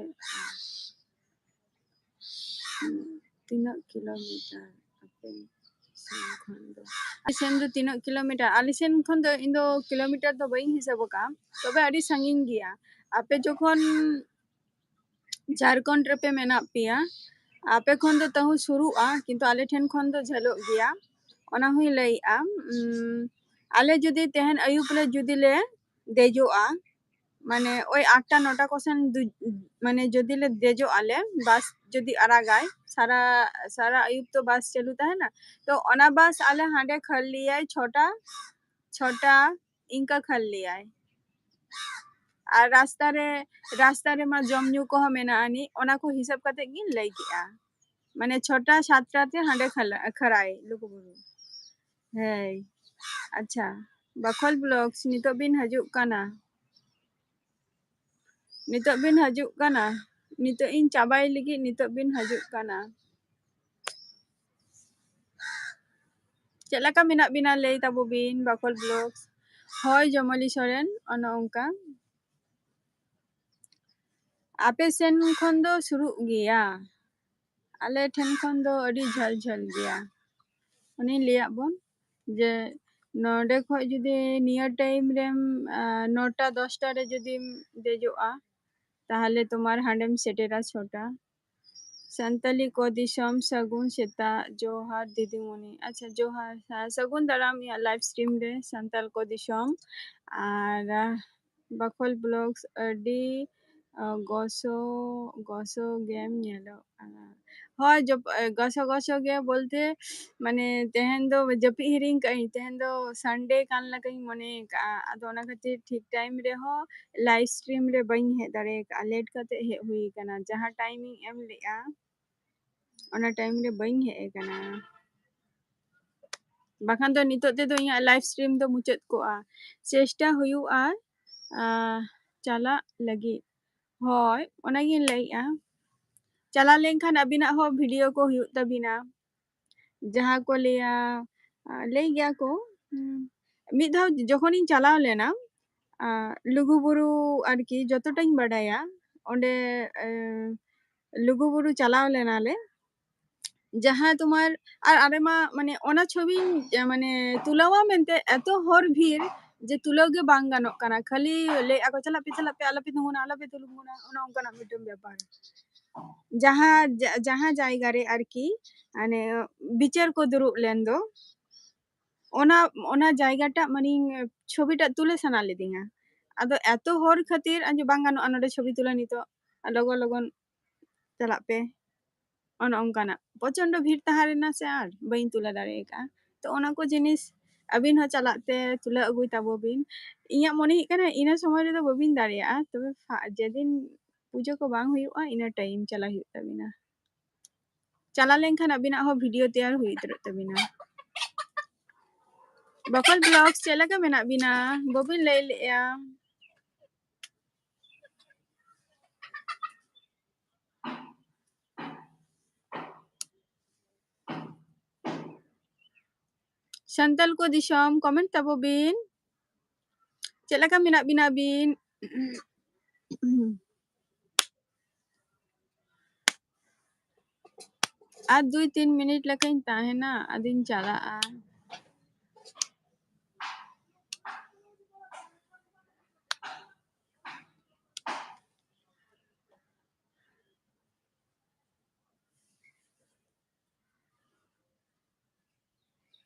ᱛᱤᱱᱟᱹᱜ ᱠᱤᱞᱳᱢᱤᱴᱟᱨ ᱟᱯᱮ ᱥᱮᱱ ᱠᱷᱚᱱ ᱫᱚ? ᱟᱞᱮ ᱥᱮᱱ ᱫᱚ ᱛᱤᱱᱟᱹᱜ ᱠᱤᱞᱳᱢᱤᱴᱟᱨ? ᱟᱞᱮ ᱥᱮᱱ ᱠᱷᱚᱱ ᱫᱚ ᱤᱧ ᱫᱚ ᱠᱤᱞᱳᱢᱤᱴᱟᱨ ᱫᱚ ᱵᱟᱹᱧ ᱦᱤᱥᱟᱹᱵ ᱟᱠᱟᱫᱼᱟ, ᱛᱚᱵᱮ ᱟᱹᱰᱤ ᱥᱟᱺᱜᱤᱧ ᱜᱮᱭᱟ᱾ ᱟᱯᱮ ᱡᱚᱠᱷᱚᱱ ᱡᱷᱟᱲᱠᱷᱚᱸᱰ ᱨᱮᱯᱮ ᱢᱮᱱᱟᱜ ᱯᱮᱭᱟ, ᱟᱯᱮ ᱠᱷᱚᱱ ᱫᱚ ᱛᱟᱹᱦᱩ ᱥᱩᱨᱩᱜᱼᱟ, ᱠᱤᱱᱛᱩ ᱟᱞᱮ ᱴᱷᱮᱱ ᱠᱷᱚᱱ ᱫᱚ ᱡᱷᱟᱹᱞᱚᱜ ᱜᱮᱭᱟ᱾ ᱚᱱᱟ ᱦᱚᱸᱧ ᱞᱟᱹᱭᱮᱜᱼᱟ, ᱩᱢ, ᱟᱞᱮ ᱡᱩᱫᱤ ᱛᱮᱦᱮᱧ ᱟᱹᱭᱩᱵ ᱞᱮ ᱡᱩᱫᱤ ᱞᱮ ᱫᱮᱡᱚᱜᱼᱟ, ᱢᱟᱱᱮ ᱳᱭ ᱟᱴᱴᱟ ᱱᱚᱴᱟ ᱠᱚᱥᱮᱱ ᱫᱩ-, ᱢᱟᱱᱮ ᱡᱩᱫᱤ ᱞᱮ ᱫᱮᱡᱚᱜ ᱟᱞᱮ, ᱵᱟᱥ ᱡᱩᱫᱤ ᱟᱨᱟᱜᱟᱭ, ᱥᱟᱨᱟ, ᱥᱟᱨᱟ ᱟᱹᱭᱩᱵ ᱛᱚ ᱵᱟᱥ ᱪᱟᱹᱞᱩ ᱛᱟᱦᱮᱱᱟ, ᱛᱚ ᱚᱱᱟ ᱵᱟᱥ ᱟᱞᱮ ᱦᱟᱸᱰᱮ ᱠᱷᱟᱹᱞᱤᱭᱟᱭ ᱪᱷᱚᱴᱟ, ᱪᱷᱚᱴᱟ ᱤᱱᱠᱟ ᱠᱷᱟᱹᱞᱤᱭᱟᱭ᱾ ᱟᱨ ᱨᱟᱥᱛᱟ ᱨᱮ, ᱨᱟᱥᱛᱟ ᱨᱮᱢᱟ ᱡᱚᱢ ᱧᱩ ᱠᱚᱦᱚᱸ ᱢᱮᱱᱟᱜ ᱟᱹᱱᱤᱡ, ᱚᱱᱟ ᱠᱚ ᱦᱤᱥᱟᱹᱵ ᱠᱟᱛᱮ ᱜᱤᱧ ᱞᱟᱹᱭ ᱠᱮᱜᱼᱟ᱾ ᱢᱟᱱᱮ ᱪᱷᱚᱴᱟ ᱥᱟᱛᱴᱟ ᱛᱮ ᱦᱟᱸᱰᱮ ᱠᱷᱟᱞᱟ-, ᱠᱷᱟᱨᱟᱭ ᱞᱩᱜᱩᱵᱩᱨᱩ᱾ ᱦᱮᱸ, ᱟᱪᱪᱷᱟ, ᱵᱟᱠᱷᱳᱞ Vlogs ᱱᱤᱛᱚᱜ ᱵᱤᱱ ᱦᱤᱡᱩᱜ ᱠᱟᱱᱟ? ᱱᱤᱛᱚᱜ ᱵᱤᱱ ᱦᱤᱡᱩᱜ ᱠᱟᱱᱟ? ᱱᱤᱛᱚᱜ ᱤᱧ ᱪᱟᱵᱟᱭ ᱞᱟᱹᱜᱤᱫ, ᱱᱤᱛᱚᱜ ᱵᱤᱱ ᱦᱤᱡᱩᱜ ᱠᱟᱱᱟ? ᱪᱮᱫ ᱞᱮᱠᱟ ᱢᱮᱱᱟᱜ ᱵᱤᱱᱟ ᱞᱟᱹᱭ ᱛᱟᱵᱚ ᱵᱤᱱ, ᱵᱟᱠᱷᱳᱞ Vlogs᱾ ᱦᱳᱭ, ᱡᱚᱢᱚᱞᱤ ᱥᱚᱨᱮᱱ, ᱚᱱᱮ ᱚᱱᱠᱟ᱾ ᱟᱯᱮ ᱥᱮᱱ ᱠᱷᱚᱱ ᱫᱚ ᱥᱩᱨᱩᱜ ᱜᱮᱭᱟ, ᱟᱞᱮ ᱴᱷᱮᱱ ᱠᱷᱚᱱ ᱫᱚ ᱟᱹᱰᱤ ᱡᱷᱟᱹᱞ ᱡᱷᱟᱹᱞ ᱜᱮᱭᱟ᱾ ᱚᱱᱮᱧ ᱞᱟᱹᱭᱟᱫ ᱵᱚᱱ ᱡᱮ ᱱᱚᱰᱮ ᱠᱷᱚᱡ ᱡᱩᱫᱤ ᱱᱤᱭᱟᱹ time ᱨᱮᱢ, ᱟᱸ, ᱱᱚᱴᱟ ᱫᱚᱥᱴᱟ ᱨᱮ ᱡᱩᱫᱤᱢ ᱫᱮᱡᱚᱜᱼᱟ, ᱛᱟᱦᱞᱮ ᱛᱳᱢᱟᱨ ᱦᱟᱸᱰᱮᱢ ᱥᱮᱴᱮᱨᱟ ᱪᱷᱚᱴᱟ᱾ ᱥᱟᱱᱛᱟᱞᱤ ᱠᱚ ᱫᱤᱥᱚᱢ, ᱥᱟᱹᱜᱩᱱ ᱥᱮᱛᱟᱜ, ᱡᱚᱦᱟᱨ ᱫᱤᱫᱤᱢᱩᱱᱤ᱾ ᱟᱪᱪᱷᱟ, ᱡᱚᱦᱟᱨ, ᱦᱮᱸ, ᱥᱟᱹᱜᱩᱱ ᱫᱟᱨᱟᱢ ᱤᱧᱟᱹᱜ live stream ᱨᱮ, ᱥᱟᱱᱛᱟᱞ ᱠᱚ ᱫᱤᱥᱚᱢ᱾ ᱟᱨ, ᱟᱦ, ᱵᱟᱠᱷᱳᱞ Vlogs ᱟᱹᱰᱤ, ᱟᱦ, ᱜᱚᱥᱚ, ᱜᱚᱥᱚ ᱜᱮᱢ ᱧᱮᱞᱚᱜ ᱠᱟᱱᱟ᱾ ᱦᱳᱭ, ᱡᱚᱯ-, ᱜᱚᱥᱚ ᱜᱚᱥᱚ ᱜᱮ ᱵᱚᱞᱛᱮ, ᱢᱟᱱᱮ, ᱛᱮᱦᱮᱧ ᱫᱚ ᱡᱟᱹᱯᱤᱫ ᱦᱤᱲᱤᱧ ᱠᱟᱜ ᱟᱹᱧ, ᱛᱮᱦᱮᱧ ᱫᱚ Sunday ᱠᱟᱱ ᱞᱮᱠᱟᱧ ᱢᱚᱱᱮ ᱠᱟᱜᱼᱟ, ᱟᱫᱚ ᱚᱱᱟ ᱠᱷᱟᱹᱛᱤᱨ ᱴᱷᱤᱠ time ᱨᱮᱦᱚᱸ live stream ᱨᱮ ᱵᱟᱹᱧ ᱦᱮᱡ ᱫᱟᱲᱮ ᱠᱟᱜᱼᱟ, late ᱠᱟᱛᱮ ᱦᱮᱡ ᱦᱩᱭ ᱠᱟᱱᱟ᱾ ᱡᱟᱦᱟᱸ time ᱤᱧ ᱮᱢ ᱞᱮᱜᱼᱟ, ᱚᱱᱟ time ᱨᱮ ᱵᱟᱹᱧ ᱦᱮᱡ ᱟᱠᱟᱱᱟ, ᱵᱟᱠᱷᱟᱱ ᱫᱚ ᱱᱤᱛᱚᱜ ᱛᱮᱫᱚ ᱤᱧᱟᱹᱜ live stream ᱫᱚ ᱢᱩᱪᱟᱹᱫ ᱠᱚᱜᱼᱟ᱾ ᱪᱮᱥᱴᱟ ᱦᱩᱭᱩᱜᱼᱟ, ᱟᱸ, ᱪᱟᱞᱟᱜ ᱞᱟᱹᱜᱤᱫ᱾ ᱦᱳᱭ, ᱚᱱᱟᱜᱤᱧ ᱞᱟᱹᱭᱮᱜᱼᱟ, ᱪᱟᱞᱟᱣ ᱞᱮᱱᱠᱷᱟᱱ ᱟᱹᱵᱤᱱᱟᱜ ᱦᱚᱸ video ᱠᱚ ᱦᱩᱭᱩᱜ ᱛᱟᱹᱵᱤᱱᱟ᱾ ᱡᱟᱦᱟᱸ ᱠᱚ ᱞᱟᱹᱭᱟ, ᱟᱸ, ᱞᱟᱹᱭ ᱜᱮᱭᱟ ᱠᱚ, ᱩᱸ, ᱢᱤᱫ ᱫᱷᱟᱣ ᱡᱚᱠᱷᱚᱱᱤᱧ ᱪᱟᱞᱟᱣ ᱞᱮᱱᱟ, ᱟᱸ, ᱞᱩᱜᱩᱵᱩᱨᱩ ᱟᱨᱠᱤ ᱡᱚᱛᱚᱴᱟᱧ ᱵᱟᱰᱟᱭᱟ, ᱚᱸᱰᱮ, ᱮᱸ, ᱞᱩᱜᱩᱵᱩᱨᱩ ᱪᱟᱞᱟᱣ ᱞᱮᱱᱟᱞᱮ᱾ ᱡᱟᱦᱟᱸ ᱛᱳᱢᱟᱨ, ᱟᱨ ᱟᱞᱮ ᱢᱟ, ᱢᱟᱱᱮ, ᱚᱱᱟ ᱪᱷᱚᱵᱤᱧ, ᱢᱟᱱᱮ, ᱛᱩᱞᱟᱹᱣᱟ ᱢᱮᱱᱛᱮ ᱮᱛᱚ ᱦᱚᱲ ᱵᱷᱤᱲ ᱡᱮ ᱛᱩᱞᱟᱹᱣ ᱜᱮ ᱵᱟᱝ ᱜᱟᱱᱚᱜ ᱠᱟᱱᱟ᱾ ᱠᱷᱟᱹᱞᱤ ᱞᱟᱹᱭᱮᱜᱼᱟ ᱠᱚ, "ᱪᱟᱞᱟᱜ ᱯᱮ, ᱪᱟᱞᱟᱜ ᱯᱮ, ᱟᱞᱚᱯᱮ ᱛᱤᱸᱜᱩᱱᱟ, ᱟᱞᱚᱯᱮ ᱛᱤᱸᱜᱩᱱᱟ", ᱚᱱᱮ ᱚᱱᱠᱟᱱᱟᱜ ᱢᱤᱫᱴᱮᱱ ᱵᱮᱯᱟᱨ᱾ ᱡᱟᱦᱟᱸ, ᱡᱟ-, ᱡᱟᱦᱟᱸ ᱡᱟᱭᱜᱟ ᱨᱮ ᱟᱨᱠᱤ, ᱢᱟᱱᱮ, ᱵᱤᱪᱟᱹᱨ ᱠᱚ ᱫᱩᱲᱩᱵ ᱞᱮᱱ ᱫᱚ, ᱚᱱᱟ, ᱚᱱᱟ ᱡᱟᱭᱜᱟᱴᱟᱜ, ᱢᱟᱱᱮ, ᱪᱷᱚᱵᱤᱴᱟᱜ ᱛᱩᱞᱟᱹ ᱥᱟᱱᱟ ᱞᱤᱫᱤᱧᱟ᱾ ᱟᱫᱚ ᱮᱛᱚ ᱦᱚᱲ ᱠᱷᱟᱹᱛᱤᱨ ᱟᱫᱚ ᱵᱟᱝ ᱜᱟᱱᱚᱜᱼᱟ ᱱᱚᱰᱮ ᱪᱷᱚᱵᱤ ᱛᱩᱞᱟᱹᱣ ᱱᱤᱛᱚᱜ, ᱟᱨ ᱞᱚᱜᱚᱱ ᱞᱚᱜᱚᱱ ᱪᱟᱞᱟᱜ ᱯᱮ᱾ ᱚᱱᱮ ᱚᱱᱠᱟᱱᱟᱜ ᱯᱨᱚᱪᱚᱱᱰᱚ ᱵᱷᱤᱲ ᱛᱟᱦᱮᱸ ᱞᱮᱱᱟ ᱥᱮ, ᱟᱨ ᱵᱟᱹᱧ ᱛᱩᱞᱟᱹᱣ ᱫᱟᱲᱮ ᱟᱠᱟᱫᱼᱟ᱾ ᱛᱚ ᱚᱱᱟ ᱠᱚ ᱡᱤᱱᱤᱥ ᱟᱹᱵᱤᱱ ᱦᱚᱸ ᱪᱟᱞᱟᱜ ᱛᱮ ᱛᱩᱞᱟᱹᱣ ᱟᱹᱜᱩᱭ ᱛᱟᱵᱚ ᱵᱤᱱ᱾ ᱤᱧᱟᱹᱜ ᱢᱚᱱᱮ ᱦᱩᱭᱩᱜ ᱠᱟᱱᱟ ᱤᱱᱟᱹ ᱥᱚᱢᱚᱭ ᱨᱮᱫᱚ ᱵᱟᱹᱵᱤᱱ ᱫᱟᱲᱮᱭᱟᱜᱼᱟ, ᱛᱚᱵᱮ ᱯᱷᱟ-, ᱡᱮᱫᱤᱱ ᱯᱩᱡᱟᱹ ᱠᱚ ᱵᱟᱝ ᱦᱩᱭᱩᱜᱼᱟ ᱤᱱᱟᱹ time ᱪᱟᱞᱟᱜ ᱦᱩᱭᱩᱜ ᱛᱟᱹᱵᱤᱱᱟ᱾ ᱪᱟᱞᱟᱣ ᱞᱮᱱᱠᱷᱟᱱ ᱟᱹᱵᱤᱱᱟᱜ ᱦᱚᱸ video ᱛᱮᱭᱟᱨ ᱦᱩᱭ ᱩᱛᱟᱹᱨᱚᱜ ᱛᱟᱹᱵᱤᱱᱟ᱾ ᱵᱟᱠᱚᱞ Vlogs, ᱪᱮᱫ ᱞᱮᱠᱟ ᱢᱮᱱᱟᱜ ᱵᱤᱱᱟ? ᱵᱟᱹᱵᱤᱱ ᱞᱟᱹᱭ ᱞᱮᱜᱼᱟ᱾ ᱥᱟᱱᱛᱟᱞ ᱠᱚ ᱫᱤᱥᱚᱢ, comment ᱛᱟᱵᱚ ᱵᱤᱱ᱾ ᱪᱮᱫ ᱞᱮᱠᱟ ᱢᱮᱱᱟᱜ ᱵᱤᱱᱟ ᱟᱹᱵᱤᱱ? ᱟᱨ ᱫᱩᱭ ᱛᱤᱱ ᱢᱤᱱᱤᱴ ᱞᱮᱠᱟᱧ ᱛᱟᱦᱮᱱᱟ, ᱟᱫᱚᱧ ᱪᱟᱞᱟᱜᱼᱟ᱾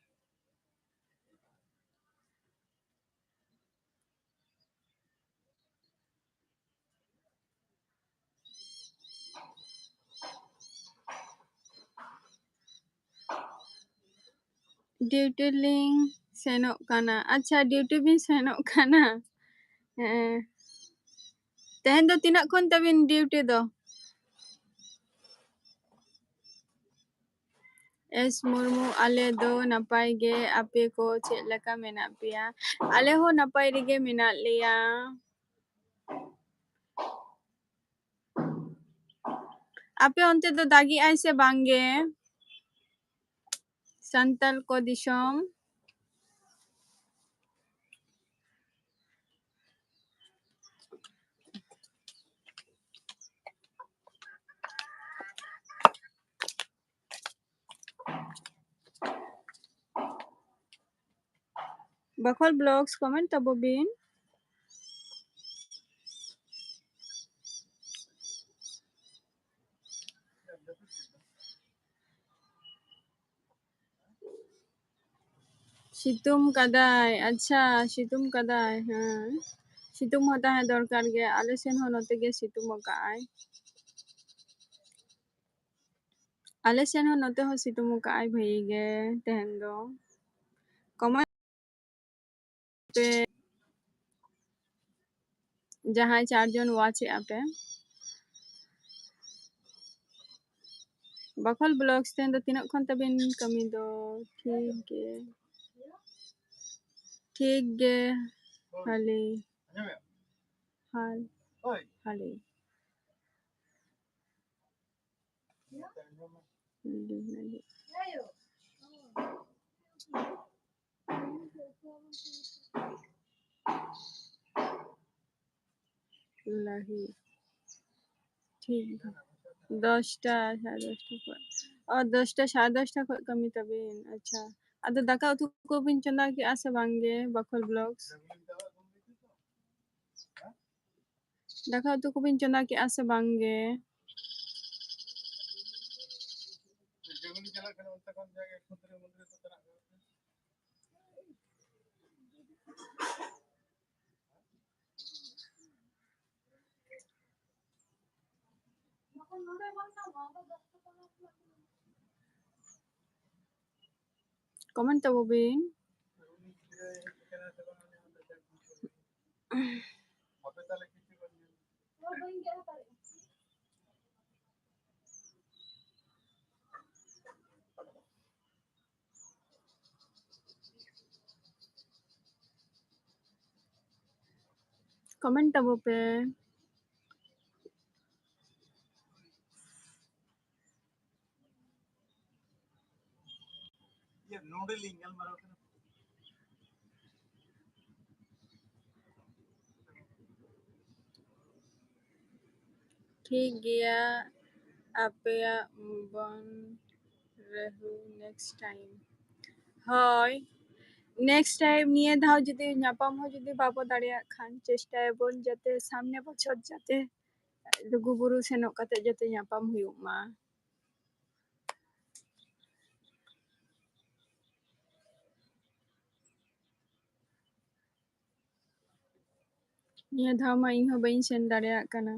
Duty ᱞᱤᱧ ᱥᱮᱱᱚᱜ ᱠᱟᱱᱟ᱾ ᱟᱪᱪᱷᱟ, duty ᱵᱤᱱ ᱥᱮᱱᱚᱜ ᱠᱟᱱᱟ? ᱦᱮᱸ᱾ ᱛᱮᱦᱮᱧ ᱫᱚ ᱛᱤᱱᱟᱹᱜ ᱠᱷᱚᱱ ᱛᱟᱵᱤᱱ duty ᱫᱚ? ᱮᱥ ᱢᱩᱨᱢᱩ, ᱟᱞᱮ ᱫᱚ ᱱᱟᱯᱟᱭ ᱜᱮ, ᱟᱯᱮ ᱠᱚ ᱪᱮᱫ ᱞᱮᱠᱟ ᱢᱮᱱᱟᱜ ᱯᱮᱭᱟ? ᱟᱞᱮ ᱦᱚᱸ ᱱᱟᱯᱟᱭ ᱨᱮᱜᱮ ᱢᱮᱱᱟᱜ ᱞᱮᱭᱟ᱾ ᱟᱯᱮ ᱚᱱᱛᱮ ᱫᱚ ᱫᱟᱜᱮᱜᱼᱟᱭ ᱥᱮ ᱵᱟᱝ ᱜᱮ? ᱥᱟᱱᱛᱟᱞ ᱠᱚ ᱫᱤᱥᱚᱢ᱾ ᱵᱟᱠᱷᱳᱞ Vlogs comment ᱛᱟᱵᱚ ᱵᱤᱱ᱾ ᱥᱤᱛᱩᱝ ᱠᱟᱫᱟᱭ, ᱟᱪᱪᱷᱟ, ᱥᱤᱛᱩᱝ ᱠᱟᱫᱟᱭ, ᱦᱮᱸ᱾ ᱥᱤᱛᱩᱝ ᱦᱚᱸ ᱛᱟᱦᱮᱸ ᱫᱚᱨᱠᱟᱨ ᱜᱮ᱾ ᱟᱞᱮ ᱥᱮᱱ ᱦᱚᱸ ᱱᱚᱛᱮ ᱜᱮ ᱥᱤᱛᱩᱝ ᱟᱠᱟᱫ ᱟᱭ᱾ ᱟᱞᱮ ᱥᱮᱱ ᱦᱚᱸ ᱱᱚᱛᱮ ᱦᱚᱸ ᱥᱤᱛᱩᱝ ᱟᱠᱟᱫ ᱟᱭ ᱵᱷᱟᱹᱜᱤ ᱜᱮ ᱛᱮᱦᱮᱧ ᱫᱚ᱾ ᱠᱚᱢᱟᱣ ᱯᱮ, ᱡᱟᱦᱟᱸᱭ ᱪᱟᱨ ᱡᱚᱱ watch ᱮᱫᱼᱟ ᱯᱮ᱾ ᱵᱟᱠᱷᱳᱞ Vlogs ᱛᱮᱦᱮᱧ ᱫᱚ ᱛᱤᱱᱟᱹᱜ ᱠᱷᱚᱱ ᱛᱟᱵᱤᱱ ᱠᱟᱹᱢᱤ ᱫᱚ? ᱴᱷᱤᱠ ᱜᱮ, ᱴᱷᱤᱠ ᱜᱮ, ᱦᱟᱞᱤ, ᱦᱟᱞ, ᱦᱟᱞᱤ᱾ ᱞᱟᱹᱜᱤᱫ᱾ ᱴᱷᱤᱠ ᱜᱮᱭᱟ᱾ ᱫᱚᱥᱴᱟ, ᱥᱟᱲᱮ ᱫᱚᱥᱴᱟ ᱠᱷᱚᱱ᱾ ᱚ, ᱫᱚᱥᱴᱟ, ᱥᱟᱲᱮ ᱫᱚᱥᱴᱟ ᱠᱷᱚᱱ ᱠᱟᱹᱢᱤ ᱛᱟᱵᱤᱱ᱾ ᱟᱪᱪᱷᱟ᱾ ᱟᱫᱚ ᱫᱟᱠᱟ ᱩᱛᱩ ᱠᱚᱵᱤᱱ ᱪᱚᱸᱫᱟ ᱠᱮᱜᱼᱟ ᱥᱮ ᱵᱟᱝ ᱜᱮ, ᱵᱟᱠᱷᱳᱞ Vlogs? ᱫᱟᱠᱟ ᱩᱛᱩ ᱠᱚᱵᱤᱱ ᱪᱚᱸᱫᱟ ᱠᱮᱜᱼᱟ ᱥᱮ ᱵᱟᱝ ᱜᱮ? Comment ᱛᱟᱵᱚ ᱵᱤᱱ᱾ Comment ᱛᱟᱵᱚ ᱯᱮ᱾ ᱤᱭᱟᱹ, ᱱᱚᱰᱮ ᱞᱤᱧ ᱜᱟᱞᱢᱟᱨᱟᱣ ᱠᱟᱱᱟ᱾ ᱴᱷᱤᱠ ᱜᱮᱭᱟ, ᱟᱯᱮᱭᱟᱜ ᱵᱚᱱ ᱨᱮᱦᱩ next time᱾ ᱦᱳᱭ, next time ᱱᱤᱭᱟᱹ ᱫᱷᱟᱣ ᱡᱩᱫᱤ ᱧᱟᱯᱟᱢ ᱦᱚᱸ ᱡᱩᱫᱤ ᱵᱟᱵᱚ ᱫᱟᱲᱮᱭᱟᱜ ᱠᱷᱟᱱ, ᱪᱮᱥᱴᱟᱭᱟᱵᱚᱱ ᱡᱟᱛᱮ ᱥᱟᱢᱱᱮ ᱵᱚᱪᱷᱚᱨ ᱡᱟᱛᱮ ᱞᱩᱜᱩᱵᱩᱨᱩ ᱥᱮᱱᱚᱜ ᱠᱟᱛᱮ ᱡᱟᱛᱮ ᱧᱟᱯᱟᱢ ᱦᱩᱭᱩᱜ ᱢᱟ᱾ ᱱᱤᱭᱟᱹ ᱫᱷᱟᱣ ᱢᱟ ᱤᱧ ᱦᱚᱸ ᱵᱟᱹᱧ ᱥᱮᱱ ᱫᱟᱲᱮᱭᱟᱜ ᱠᱟᱱᱟ᱾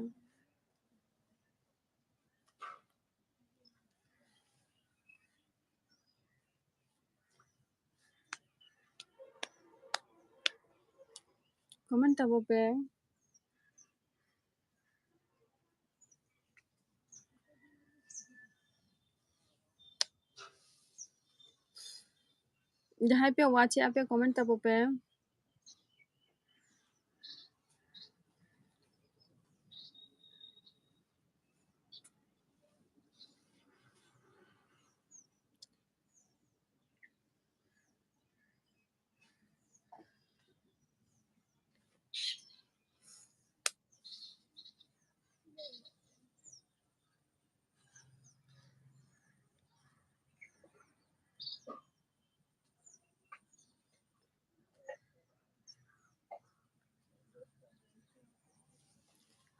Comment ᱛᱟᱵᱚ ᱯᱮ᱾ ᱡᱟᱦᱟᱸᱭ ᱯᱮ watch ᱮᱜᱼᱟ ᱯᱮ, comment ᱛᱟᱵᱚ ᱯᱮ᱾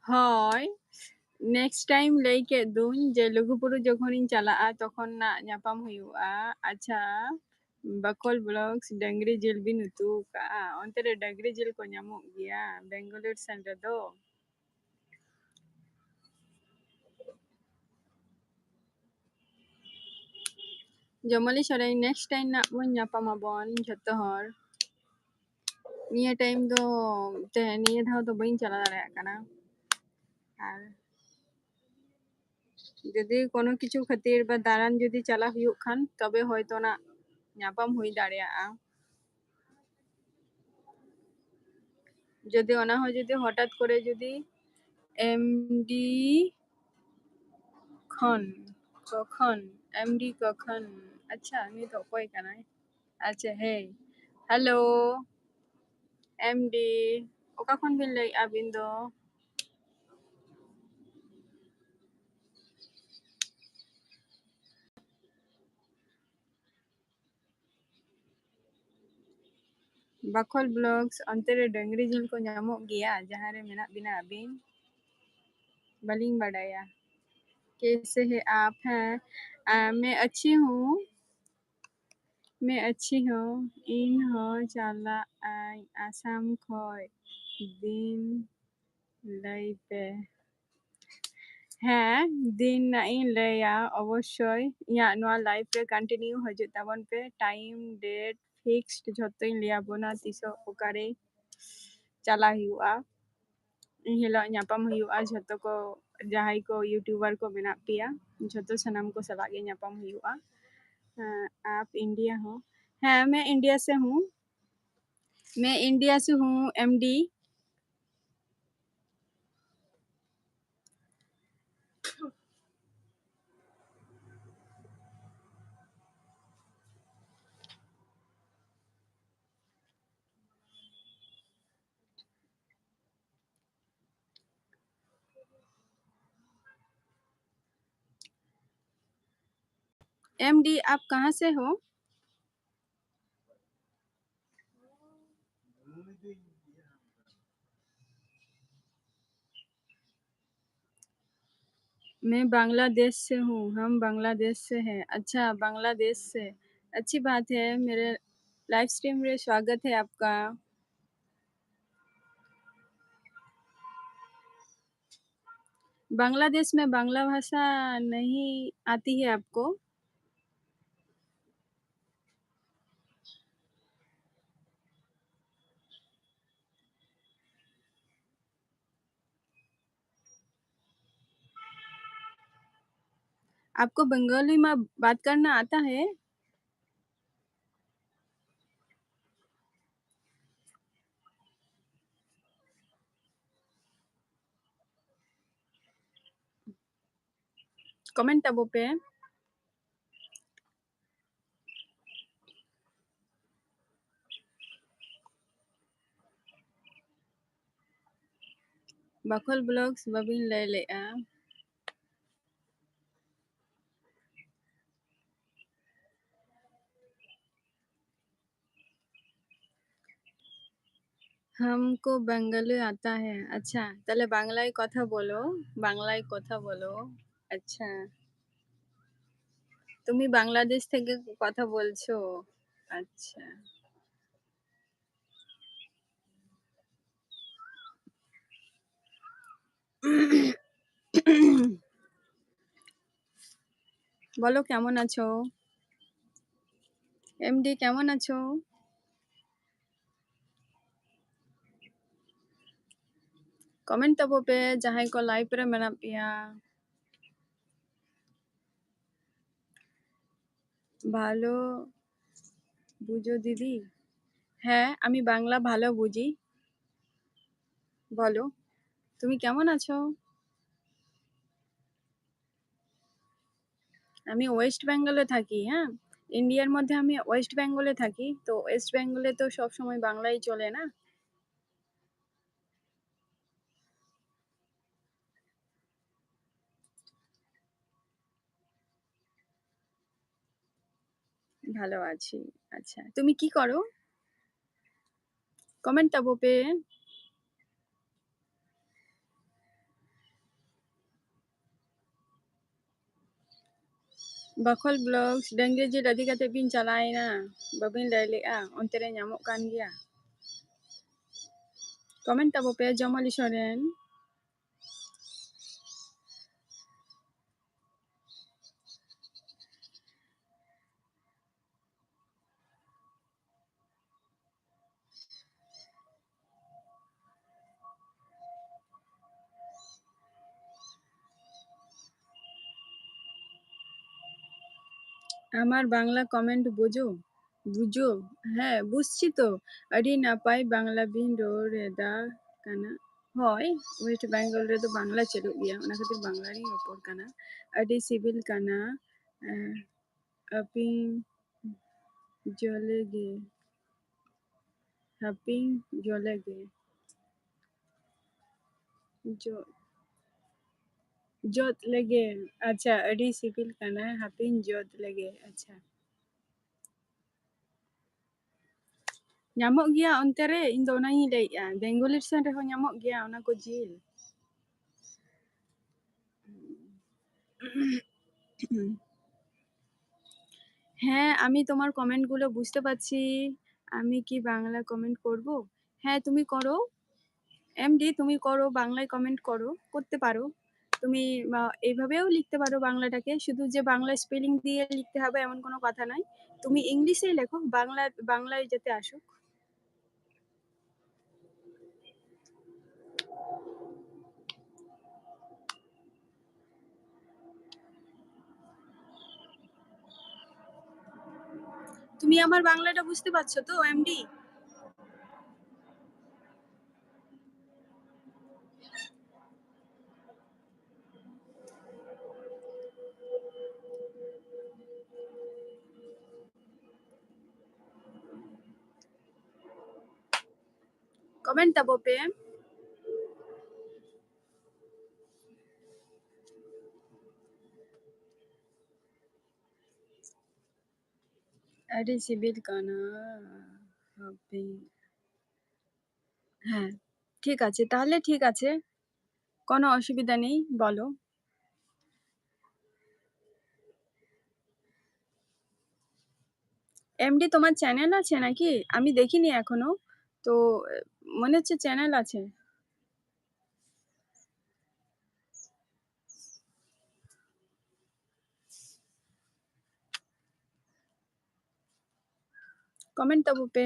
ᱦᱳᱭ, next time ᱞᱟᱹᱭ ᱠᱮᱫ ᱫᱩᱧ ᱡᱮ ᱞᱩᱜᱩᱵᱩᱨᱩ ᱡᱚᱠᱷᱚᱱᱤᱧ ᱪᱟᱞᱟᱜᱼᱟ, ᱛᱚᱠᱷᱚᱱ ᱱᱟᱜ ᱧᱟᱯᱟᱢ ᱦᱩᱭᱩᱜᱼᱟ᱾ ᱟᱪᱪᱷᱟ, ᱵᱟᱠᱚᱞ vlogs, ᱰᱟᱹᱝᱨᱤ ᱡᱤᱞ ᱵᱤᱱ ᱩᱛᱩ ᱟᱠᱟᱜᱼᱟ? ᱚᱱᱛᱮ ᱨᱮ ᱰᱟᱹᱝᱨᱤ ᱡᱤᱞ ᱠᱚ ᱧᱟᱢᱚᱜ ᱜᱮᱭᱟ ᱵᱮᱝᱜᱟᱞᱩᱨ ᱥᱮᱱ ᱨᱮᱫᱚ? ᱡᱚᱢᱟᱞᱤ ᱥᱚᱨᱮᱱ, next time ᱱᱟᱜ ᱵᱚᱱ ᱧᱟᱯᱟᱢ ᱟᱵᱚᱱ ᱡᱷᱚᱛᱚ ᱦᱚᱲ᱾ ᱱᱤᱭᱟᱹ time ᱫᱚ, ᱛᱮ, ᱱᱤᱭᱟᱹ ᱫᱷᱟᱣ ᱫᱚ ᱵᱟᱹᱧ ᱪᱟᱞᱟᱣ ᱫᱟᱲᱮᱭᱟᱜ ᱠᱟᱱᱟ᱾ ᱟᱨ ᱡᱩᱫᱤ ᱠᱳᱱᱳ ᱠᱤᱪᱷᱩ ᱠᱷᱟᱹᱛᱤᱨ ᱵᱟ ᱫᱟᱬᱟᱱ ᱡᱩᱫᱤ ᱪᱟᱞᱟᱜ ᱦᱩᱭᱩᱜ ᱠᱷᱟᱱ, ᱛᱚᱵᱮ ᱦᱚᱭᱛᱳ ᱱᱟᱜ ᱧᱟᱯᱟᱢ ᱦᱩᱭ ᱫᱟᱲᱮᱭᱟᱜᱼᱟ᱾ ᱡᱩᱫᱤ ᱚᱱᱟ ᱦᱚᱸ ᱡᱩᱫᱤ ᱦᱚᱴᱟᱛ ᱠᱚᱨᱮ ᱡᱩᱫᱤ MD ᱠᱷᱚᱱ, ᱠᱚᱠᱷᱚᱱ, MD ᱠᱚᱠᱷᱚᱱ, ᱟᱪᱪᱷᱟ, ᱩᱱᱤ ᱫᱚ ᱚᱠᱚᱭ ᱠᱟᱱᱟᱭ? ᱟᱪᱪᱷᱟ, ᱦᱮᱸ, hello, MD, ᱚᱠᱟ ᱠᱷᱚᱱ ᱵᱤᱱ ᱞᱟᱹᱭᱮᱫᱼᱟ ᱟᱹᱵᱤᱱ ᱫᱚ? ᱵᱟᱠᱷᱳᱞ vlogs, ᱚᱱᱛᱮ ᱨᱮ ᱰᱟᱹᱝᱨᱤ ᱡᱤᱞ ᱠᱚ ᱧᱟᱢᱚᱜ ᱜᱮᱭᱟ ᱡᱟᱦᱟᱸ ᱨᱮ ᱢᱮᱱᱟᱜ ᱵᱤᱱᱟ ᱟᱹᱵᱤᱱ? ᱵᱟᱹᱞᱤᱧ ᱵᱟᱰᱟᱭᱟ᱾ कैसे है आप? ᱦᱮᱸ, ᱟ, मैं अच्छी हूँ। मैं अच्छी हूँ। ᱤᱧ ᱦᱚᱸ ᱪᱟᱞᱟᱜ ᱟᱹᱧ ᱟᱥᱟᱢ ᱠᱷᱚᱡ᱾ ᱫᱤᱱ ᱞᱟᱹᱭ ᱯᱮ᱾ ᱦᱮᱸ, ᱫᱤᱱ ᱱᱟᱜ ᱤᱧ ᱞᱟᱹᱭᱟ ᱚᱵᱚᱥᱥᱳᱭ᱾ ᱤᱧᱟᱹᱜ ᱱᱚᱣᱟ live ᱨᱮ continue ᱦᱤᱡᱩᱜ ᱛᱟᱵᱚᱱ ᱯᱮ᱾ Time, date, fixed ᱡᱷᱚᱛᱚᱧ ᱞᱟᱹᱭ ᱟᱵᱚᱱᱟ, ᱛᱤᱥᱚᱜ ᱚᱠᱟᱨᱮ ᱪᱟᱞᱟᱜ ᱦᱩᱭᱩᱜᱼᱟ᱾ ᱮᱱ ᱦᱤᱞᱳᱜ ᱧᱟᱯᱟᱢ ᱦᱩᱭᱩᱜᱼᱟ ᱡᱷᱚᱛᱚ ᱠᱚ, ᱡᱟᱦᱟᱸᱭ ᱠᱚ YouTuber ᱠᱚ ᱢᱮᱱᱟᱜ ᱯᱮᱭᱟ, ᱡᱷᱚᱛᱚ ᱥᱟᱱᱟᱢ ᱠᱚ ᱥᱟᱞᱟᱜ ᱜᱮ ᱧᱟᱯᱟᱢ ᱦᱩᱭᱩᱜᱼᱟ᱾ ᱦᱮᱸ, ᱟᱯ ᱤᱱᱰᱤᱭᱟ ᱦᱚᱸ᱾ ᱦᱮᱸ, मैं इंडिया से हूँ। मैं इंडिया से हूँ, एमडी। एमडी, आप कहाँ से हो? मैं बांग्लादेश से हूँ। हम बांग्लादेश से हैं। अच्छा, बांग्लादेश से। अच्छी बात है। मेरे लाइव स्ट्रीम में स्वागत है आपका। बांग्लादेश में बांग्ला भाषा नहीं आती है आपको? आपको बंगाली में बात करना आता है? कमेंट ᱟᱵᱚ ᱯᱮ᱾ ᱵᱟᱠᱷᱳᱞ ᱵᱞᱚᱜᱥ ᱵᱟᱹᱵᱤᱱ ᱞᱟᱹᱭ ᱞᱮᱜᱼᱟ᱾ हमको बंगाली आता है। अच्छा, তাহলে বাংলায় কথা বলো, বাংলায় কথা বলো। আচ্ছা। তুমি বাংলাদেশ থেকে কথা বলছো? আচ্ছা। বলো, কেমন আছো? এমডি, কেমন আছো? ᱠᱚᱢᱮᱱᱴ ᱛᱟᱵᱚ ᱯᱮ, ᱡᱟᱦᱟᱸᱭ ᱠᱚ ᱞᱟᱭᱤᱵᱷ ᱨᱮ ᱢᱮᱱᱟᱜ ᱯᱮᱭᱟ᱾ ভালো বুঝো দিদি? হ্যাঁ, আমি বাংলা ভালো বুঝি। বলো, তুমি কেমন আছো? আমি ওয়েস্ট বেঙ্গলে থাকি। হ্যাঁ, ইন্ডিয়ার মধ্যে আমি ওয়েস্ট বেঙ্গলে থাকি। তো ওয়েস্ট বেঙ্গলে তো সব সময় বাংলাই চলে না। ভালো আছি। আচ্ছা, তুমি কি করো? কমেন্ট ᱛᱟᱵᱚ ᱯᱮ᱾ ᱵᱟᱠᱷᱳᱞ ᱵᱞᱚᱜᱥ, ᱰᱟᱹᱝᱨᱤ ᱡᱤᱞ ᱤᱫᱤ ᱠᱟᱛᱮ ᱵᱤᱱ ᱪᱟᱞᱟᱣᱮᱱᱟ, ᱵᱟᱵᱤᱱ ᱞᱟᱹᱭ ᱞᱮᱜᱼᱟ, ᱚᱱᱛᱮ ᱨᱮ ᱧᱟᱢᱚᱜ ᱠᱟᱱ ᱜᱮᱭᱟ᱾ ᱠᱚᱢᱮᱱᱴ ᱛᱟᱵᱚ ᱯᱮ, ᱡᱚᱢᱟᱞᱤ ᱥᱚᱨᱮᱱ᱾ আমার বাংলা কমেন্ট বুঝো? বুঝো? হ্যাঁ, বুঝছি তো। ᱟᱹᱰᱤ ᱱᱟᱯᱟᱭ ᱵᱟᱝᱞᱟ ᱵᱤᱱ ᱨᱚᱲ ᱮᱫᱟ ᱠᱟᱱᱟ᱾ ᱦᱳᱭ, ᱳᱭᱮᱥᱴ ᱵᱮᱝᱜᱚᱞ ᱨᱮᱫᱚ ᱵᱟᱝᱞᱟ ᱪᱟᱹᱞᱩᱜ ᱜᱮᱭᱟ, ᱚᱱᱟ ᱠᱷᱟᱹᱛᱤᱨ ᱵᱟᱝᱞᱟ ᱨᱤᱧ ᱨᱚᱯᱚᱲ ᱠᱟᱱᱟ᱾ ᱟᱹᱰᱤ ᱥᱤᱵᱤᱞ ᱠᱟᱱᱟ᱾ ᱮᱸ, ᱟᱹᱯᱤᱧ ᱡᱚᱞᱮ ᱜᱮ, ᱦᱟᱹᱯᱤᱧ ᱡᱚᱞᱮ ᱜᱮ᱾ ᱡᱚ-, ᱡᱚᱛ ᱞᱮᱜᱮ᱾ ᱟᱪᱪᱷᱟ, ᱟᱹᱰᱤ ᱥᱤᱵᱤᱞ ᱠᱟᱱᱟ, ᱦᱟᱹᱯᱤᱧ ᱡᱚᱛ ᱞᱮᱜᱮ᱾ ᱟᱪᱪᱷᱟ᱾ ᱧᱟᱢᱚᱜ ᱜᱮᱭᱟ ᱚᱱᱛᱮ ᱨᱮ, ᱤᱧ ᱫᱚ ᱚᱱᱟᱧ ᱞᱟᱹᱭᱮᱜᱼᱟ, ᱵᱮᱝᱜᱚᱞᱤ ᱥᱮᱱ ᱨᱮᱦᱚᱸ ᱧᱟᱢᱚᱜ ᱜᱮᱭᱟ ᱚᱱᱟ ᱠᱚ ᱡᱤᱞ᱾ হ্যাঁ, আমি তোমার কমেন্টগুলো বুঝতে পারছি। আমি কি বাংলা কমেন্ট করব? হ্যাঁ, তুমি করো। এমডি, তুমি করো, বাংলায় কমেন্ট করো, করতে পারো। তুমি, আ, এইভাবেও লিখতে পারো বাংলাটাকে। শুধু যে বাংলা স্পেলিং দিয়ে লিখতে হবে এমন কোনো কথা নাই। তুমি ইংলিশেই লেখো, বাংলা, বাংলায় যাতে আসুক। তুমি আমার বাংলাটা বুঝতে পারছো তো, এমডি? ᱠᱚᱢᱮᱱᱴ ᱛᱟᱵᱚ ᱯᱮ᱾ ᱟᱹᱰᱤ ᱥᱤᱵᱤᱞ ᱠᱟᱱᱟ᱾ ᱦᱟᱯᱮ᱾ ᱦᱮᱸ, ᱴᱷᱤᱠ ᱟᱪᱷᱮ, ᱛᱟᱦᱞᱮ ᱴᱷᱤᱠ ᱟᱪᱷᱮ, ᱠᱳᱱᱳ ᱚᱥᱩᱵᱤᱫᱷᱟ ᱱᱮᱭ, ᱵᱚᱞᱚ। এমডি, তোমার চ্যানেল আছে নাকি? আমি দেখিনি এখনো, তো মনে হচ্ছে চ্যানেল আছে। ᱠᱚᱢᱮᱱᱴ ᱛᱟᱵᱚ ᱯᱮ᱾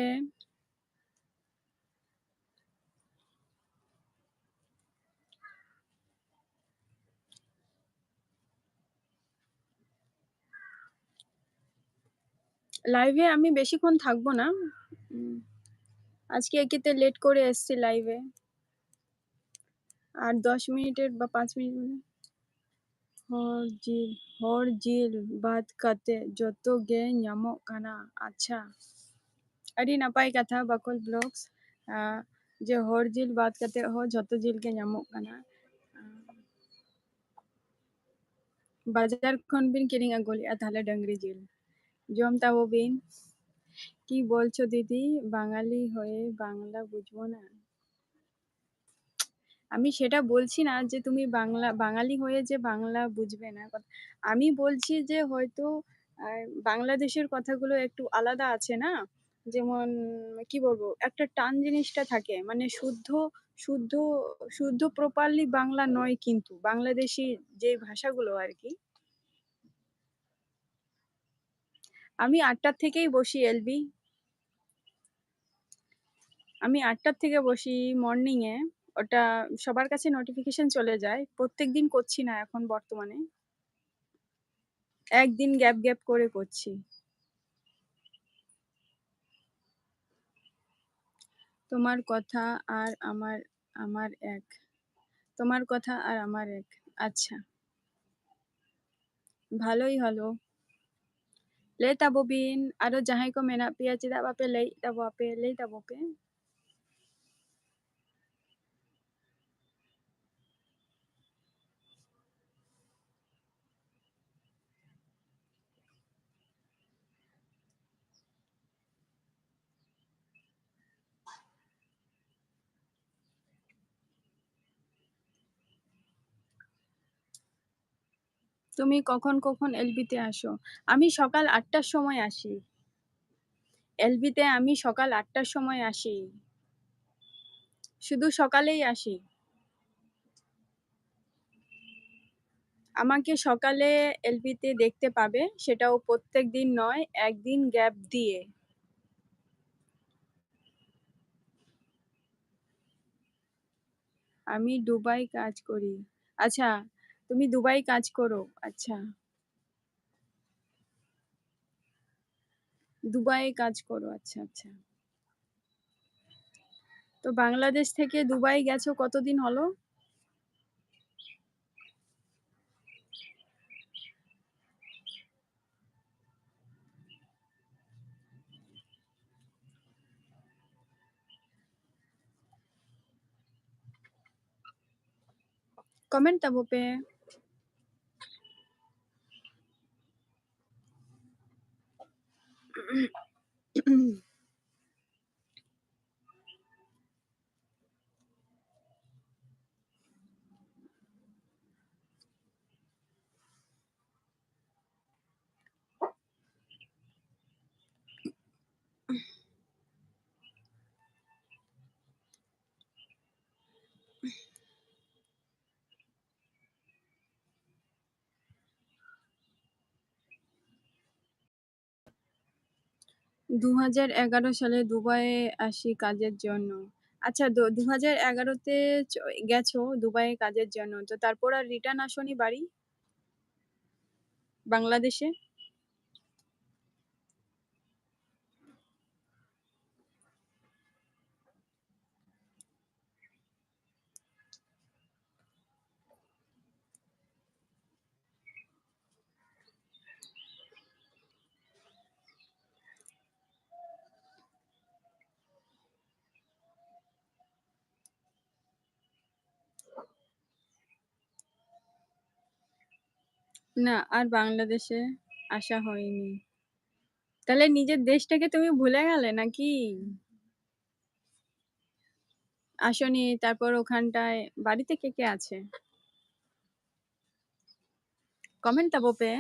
লাইভে আমি বেশিক্ষণ থাকবো না। উম, আজকে একেতে লেট করে এসছি লাইভে। আর দশ মিনিটের বা পাঁচ মিনিট মধ্যে। ᱦᱚᱲ ᱡᱤᱞ, ᱦᱚᱲ ᱡᱤᱞ ᱵᱟᱫ ᱠᱟᱛᱮ ᱡᱚᱛᱚ ᱜᱮ ᱧᱟᱢᱚᱜ ᱠᱟᱱᱟ᱾ ᱟᱪᱪᱷᱟ, ᱟᱹᱰᱤ ᱱᱟᱯᱟᱭ ᱠᱟᱛᱷᱟ, ᱵᱟᱠᱚᱞ ᱵᱞᱚᱜᱥ, ᱟᱸ, ᱡᱮ ᱦᱚᱲ ᱡᱤᱞ ᱵᱟᱫ ᱠᱟᱛᱮ ᱦᱚᱸ ᱡᱚᱛᱚ ᱡᱤᱞ ᱜᱮ ᱧᱟᱢᱚᱜ ᱠᱟᱱᱟ᱾ ᱟᱸ, ᱵᱟᱡᱟᱨ ᱠᱷᱚᱱ ᱵᱤᱱ ᱠᱤᱨᱤᱧ ᱟᱹᱜᱩ ᱞᱮᱜᱼᱟ ᱛᱟᱦᱞᱮ ᱰᱟᱹᱝᱨᱤ ᱡᱤᱞ? ᱡᱚᱢ ᱛᱟᱵᱚ ᱵᱤᱱ᱾ কি বলছো দিদি, বাঙালি হয়ে বাংলা বুঝবো না? আমি সেটা বলছি না যে তুমি বাংলা, বাঙালি হয়ে যে বাংলা বুঝবে না। কথা, আমি বলছি যে হয়তো আর বাংলাদেশের কথাগুলো একটু আলাদা আছে না? যেমন, কি বলবো, একটা টান জিনিসটা থাকে, মানে শুদ্ধ, শুদ্ধ, শুদ্ধ প্রপারলি বাংলা নয়, কিন্তু বাংলাদেশি যে ভাষাগুলো আর কি। আমি আটটার থেকেই বসি, এলবি। আমি আটটার থেকে বসি মর্নিং এ। ওটা সবার কাছে নোটিফিকেশন চলে যায়। প্রত্যেক দিন করছি না এখন বর্তমানে, একদিন গ্যাপ গ্যাপ করে করছি। তোমার কথা আর আমার, আমার এক, তোমার কথা আর আমার এক। আচ্ছা, ᱵᱷᱟᱞᱚᱭ ᱦᱚᱞᱚ᱾ ᱞᱟᱹᱭ ᱛᱟᱵᱚ ᱵᱤᱱ, ᱟᱨᱚ ᱡᱟᱦᱟᱸᱭ ᱠᱚ ᱢᱮᱱᱟᱜ ᱯᱮᱭᱟ, ᱪᱮᱫᱟᱜ ᱵᱟᱯᱮ ᱞᱟᱹᱭᱮᱫ ᱛᱟᱵᱚ ᱟᱯᱮ? ᱞᱟᱹᱭ ᱛᱟᱵᱚ ᱯᱮ᱾ তুমি কখন কখন এলবিতে আসো? আমি সকাল আটটার সময় আসি। এলবিতে আমি সকাল আটটার সময় আসি, শুধু সকালেই আসি। আমাকে সকালে এলবিতে দেখতে পাবে, সেটাও প্রত্যেক দিন নয়, একদিন গ্যাপ দিয়ে। আমি দুবাই কাজ করি। আচ্ছা, তুমি দুবাই কাজ করো। আচ্ছা, দুবাই কাজ করো। আচ্ছা, আচ্ছা। তো বাংলাদেশ থেকে দুবাই গেছো, কতদিন হলো? ᱠᱚᱢᱮᱱᱴ ᱛᱟᱵᱚ ᱯᱮ᱾ দু হাজার এগারো সালে দুবাইয়ে আসি কাজের জন্য। আচ্ছা, দু-, দু হাজার এগারোতে চ-, গেছো দুবাইয়ে কাজের জন্য, তো তারপর আর রিটার্ন আসোনি বাড়ি, বাংলাদেশে? না, আর বাংলাদেশে আসা হয়নি। তাহলে নিজের দেশটাকে তুমি ভুলে গেলে নাকি? আসনি, তারপর ওখানটায় বাড়িতে কে কে আছে? Comment ᱛᱟᱵᱚ ᱯᱮ᱾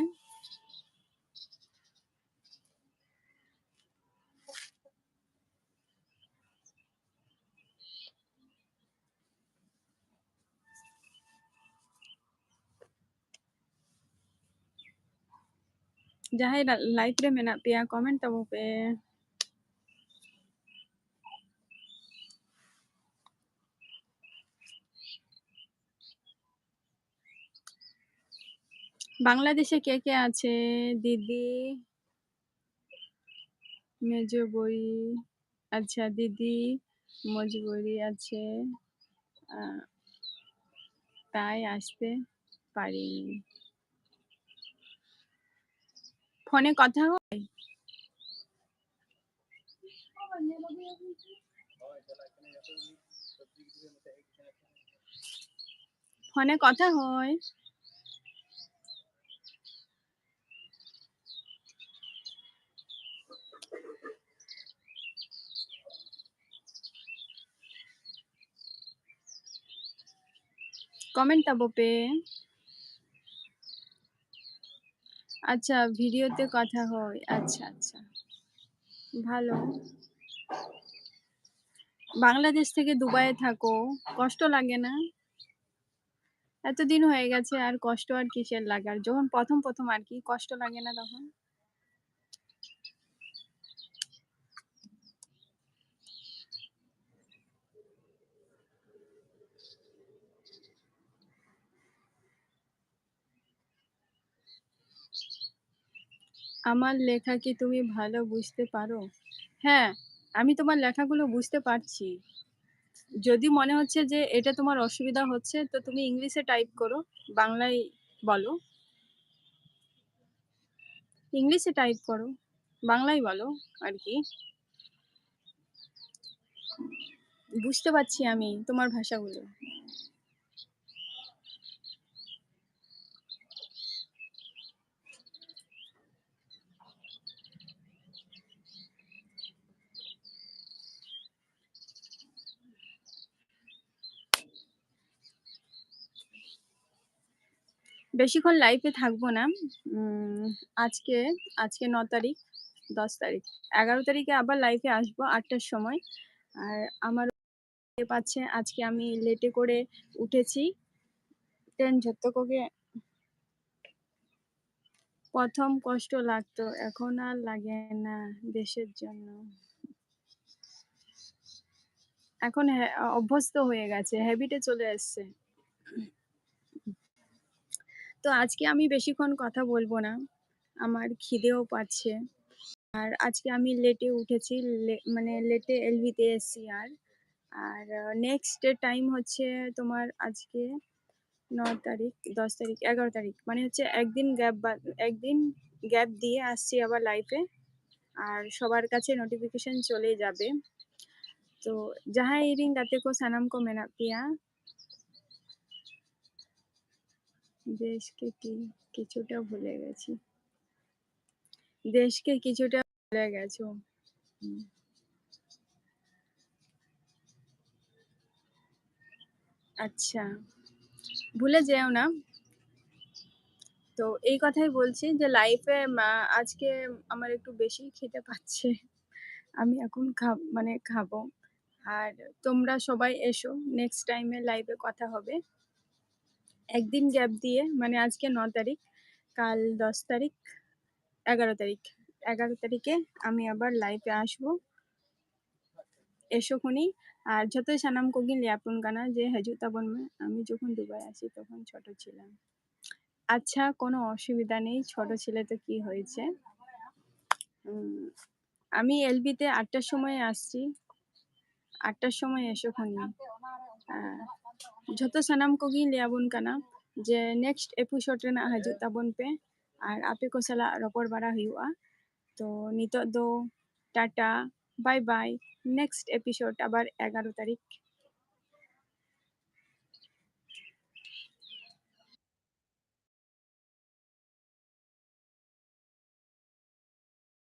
ᱡᱟᱦᱟᱸᱭ ᱞᱟ-, live ᱨᱮ ᱢᱮᱱᱟᱜ ᱯᱮᱭᱟ, comment ᱛᱟᱵᱚ ᱯᱮ᱾ বাংলাদেশে কে কে আছে? দিদি, মেজো বই, আচ্ছা, দিদি, মজবুরি আছে, আহ, তাই আসতে পারিনি। ফোনে কথা হয়? ফোনে কথা হয়? Comment ᱛᱟᱵᱚ ᱯᱮ᱾ আচ্ছা, ভিডিওতে কথা হয়। আচ্ছা, আচ্ছা, ভালো। বাংলাদেশ থেকে দুবাইয়ে থাকো, কষ্ট লাগে না? এতদিন হয়ে গেছে, আর কষ্ট আর কিসের লাগার? যখন প্রথম প্রথম আর কি, কষ্ট লাগে না তখন? আমার লেখা কি তুমি ভালো বুঝতে পারো? হ্যাঁ, আমি তোমার লেখাগুলো বুঝতে পারছি। যদি মনে হচ্ছে যে এটা তোমার অসুবিধা হচ্ছে, তো তুমি ইংলিশে টাইপ করো, বাংলায় বলো। ইংলিশে টাইপ করো, বাংলায় বলো আর কি। বুঝতে পারছি আমি তোমার ভাষাগুলো। বেশিক্ষণ লাইভে থাকবো না। উম, আজকে, আজকে ন তারিখ, দশ তারিখ, এগারো তারিখে আবার লাইভে আসবো আটটার সময়। আর আমার পাচ্ছে, আজকে আমি লেটে করে উঠেছি। ট্রেন ঝত্ত করে প্রথম কষ্ট লাগতো, এখন আর লাগে না দেশের জন্য। এখন হ্যা-, অভ্যস্ত হয়ে গেছে, হ্যাবিটে চলে এসছে। তো আজকে আমি বেশিক্ষণ কথা বলবো না, আমার খিদেও পাচ্ছে। আর আজকে আমি লেটে উঠেছি, লে-, মানে লেটে এলভিতে এসছি। আর, আর, আহ, নেক্সট টাইম হচ্ছে তোমার আজকে ন তারিখ, দশ তারিখ, এগারো তারিখ, মানে হচ্ছে একদিন গ্যাপ বা-, একদিন গ্যাপ দিয়ে আসছি আবার লাইভে। আর সবার কাছে নোটিফিকেশন চলে যাবে। তো ᱡᱟᱦᱟᱸᱭ ᱤᱧ ᱨᱮᱱ ᱜᱟᱛᱮ ᱠᱚ ᱥᱟᱱᱟᱢ ᱠᱚ ᱢᱮᱱᱟᱜ ᱯᱮᱭᱟ, ᱫᱮᱥ ᱠᱮ ᱠᱤ-, ᱠᱤᱪᱷᱩᱴᱟ ᱵᱷᱩᱞᱮ ᱜᱮᱪᱷᱤ᱾ দেশকে কিছুটা ভুলে গেছো। হুম। আচ্ছা, ভুলে যেও না। তো এই কথাই বলছি যে লাইফে মা-, আজকে আমার একটু বেশি খেতে পাচ্ছে। আমি এখন খাব-, মানে খাবো। আর তোমরা সবাই এসো, নেক্সট টাইমে লাইভে কথা হবে। একদিন গ্যাপ দিয়ে, মানে আজকে ন তারিখ, কাল দশ তারিখ, এগারো তারিখ, এগারো তারিখে আমি আবার লাইভে আসবো। ᱮᱥᱚ ᱠᱷᱚᱱᱤ ᱟᱨ ᱡᱷᱚᱛᱚ ᱥᱟᱱᱟᱢ ᱠᱚᱜᱮᱧ ᱞᱟᱹᱭ ᱟᱯᱚᱱ ᱠᱟᱱᱟ ᱡᱮ ᱦᱤᱡᱩᱜ ᱛᱟᱵᱚᱱ ᱢᱮ᱾ ᱟᱢᱤ ᱡᱚᱠᱷᱚᱱ ᱫᱩᱵᱟᱭ ᱟᱥᱤ ᱛᱚᱠᱷᱚᱱ ᱪᱷᱳᱴᱳ ছিলাম। আচ্ছা, কোনো অসুবিধা নেই, ছোট ছেলে তো কি হয়েছে। উম, আমি এলবিতে আটটার সময় আসছি, আটটার সময় ᱮᱥᱚ ᱠᱷᱚᱱᱤ᱾ ᱟᱨ ᱡᱷᱚᱛᱚ ᱥᱟᱱᱟᱢ ᱠᱚᱜᱮᱧ ᱞᱟᱹᱭ ᱟᱵᱚᱱ ᱠᱟᱱᱟ ᱡᱮ ᱱᱮᱠᱥᱴ ᱮᱯᱤᱥᱳᱰ ᱨᱮᱱᱟᱜ ᱦᱤᱡᱩᱜ ᱛᱟᱵᱚᱱ ᱯᱮ ᱟᱨ ᱟᱯᱮ ᱠᱚ ᱥᱟᱞᱟᱜ ᱨᱚᱯᱚᱲ ᱵᱟᱲᱟ ᱦᱩᱭᱩᱜᱼᱟ᱾ ᱛᱚ ᱱᱤᱛᱚᱜ ᱫᱚ ᱴᱟᱴᱟ, ᱵᱟᱭ ᱵᱟᱭ, ᱱᱮᱠᱥᱴ ᱮᱯᱤᱥᱳᱰ ᱟᱵᱟᱨ ᱮᱜᱟᱨᱚ ᱛᱟᱹᱨᱤᱠᱷ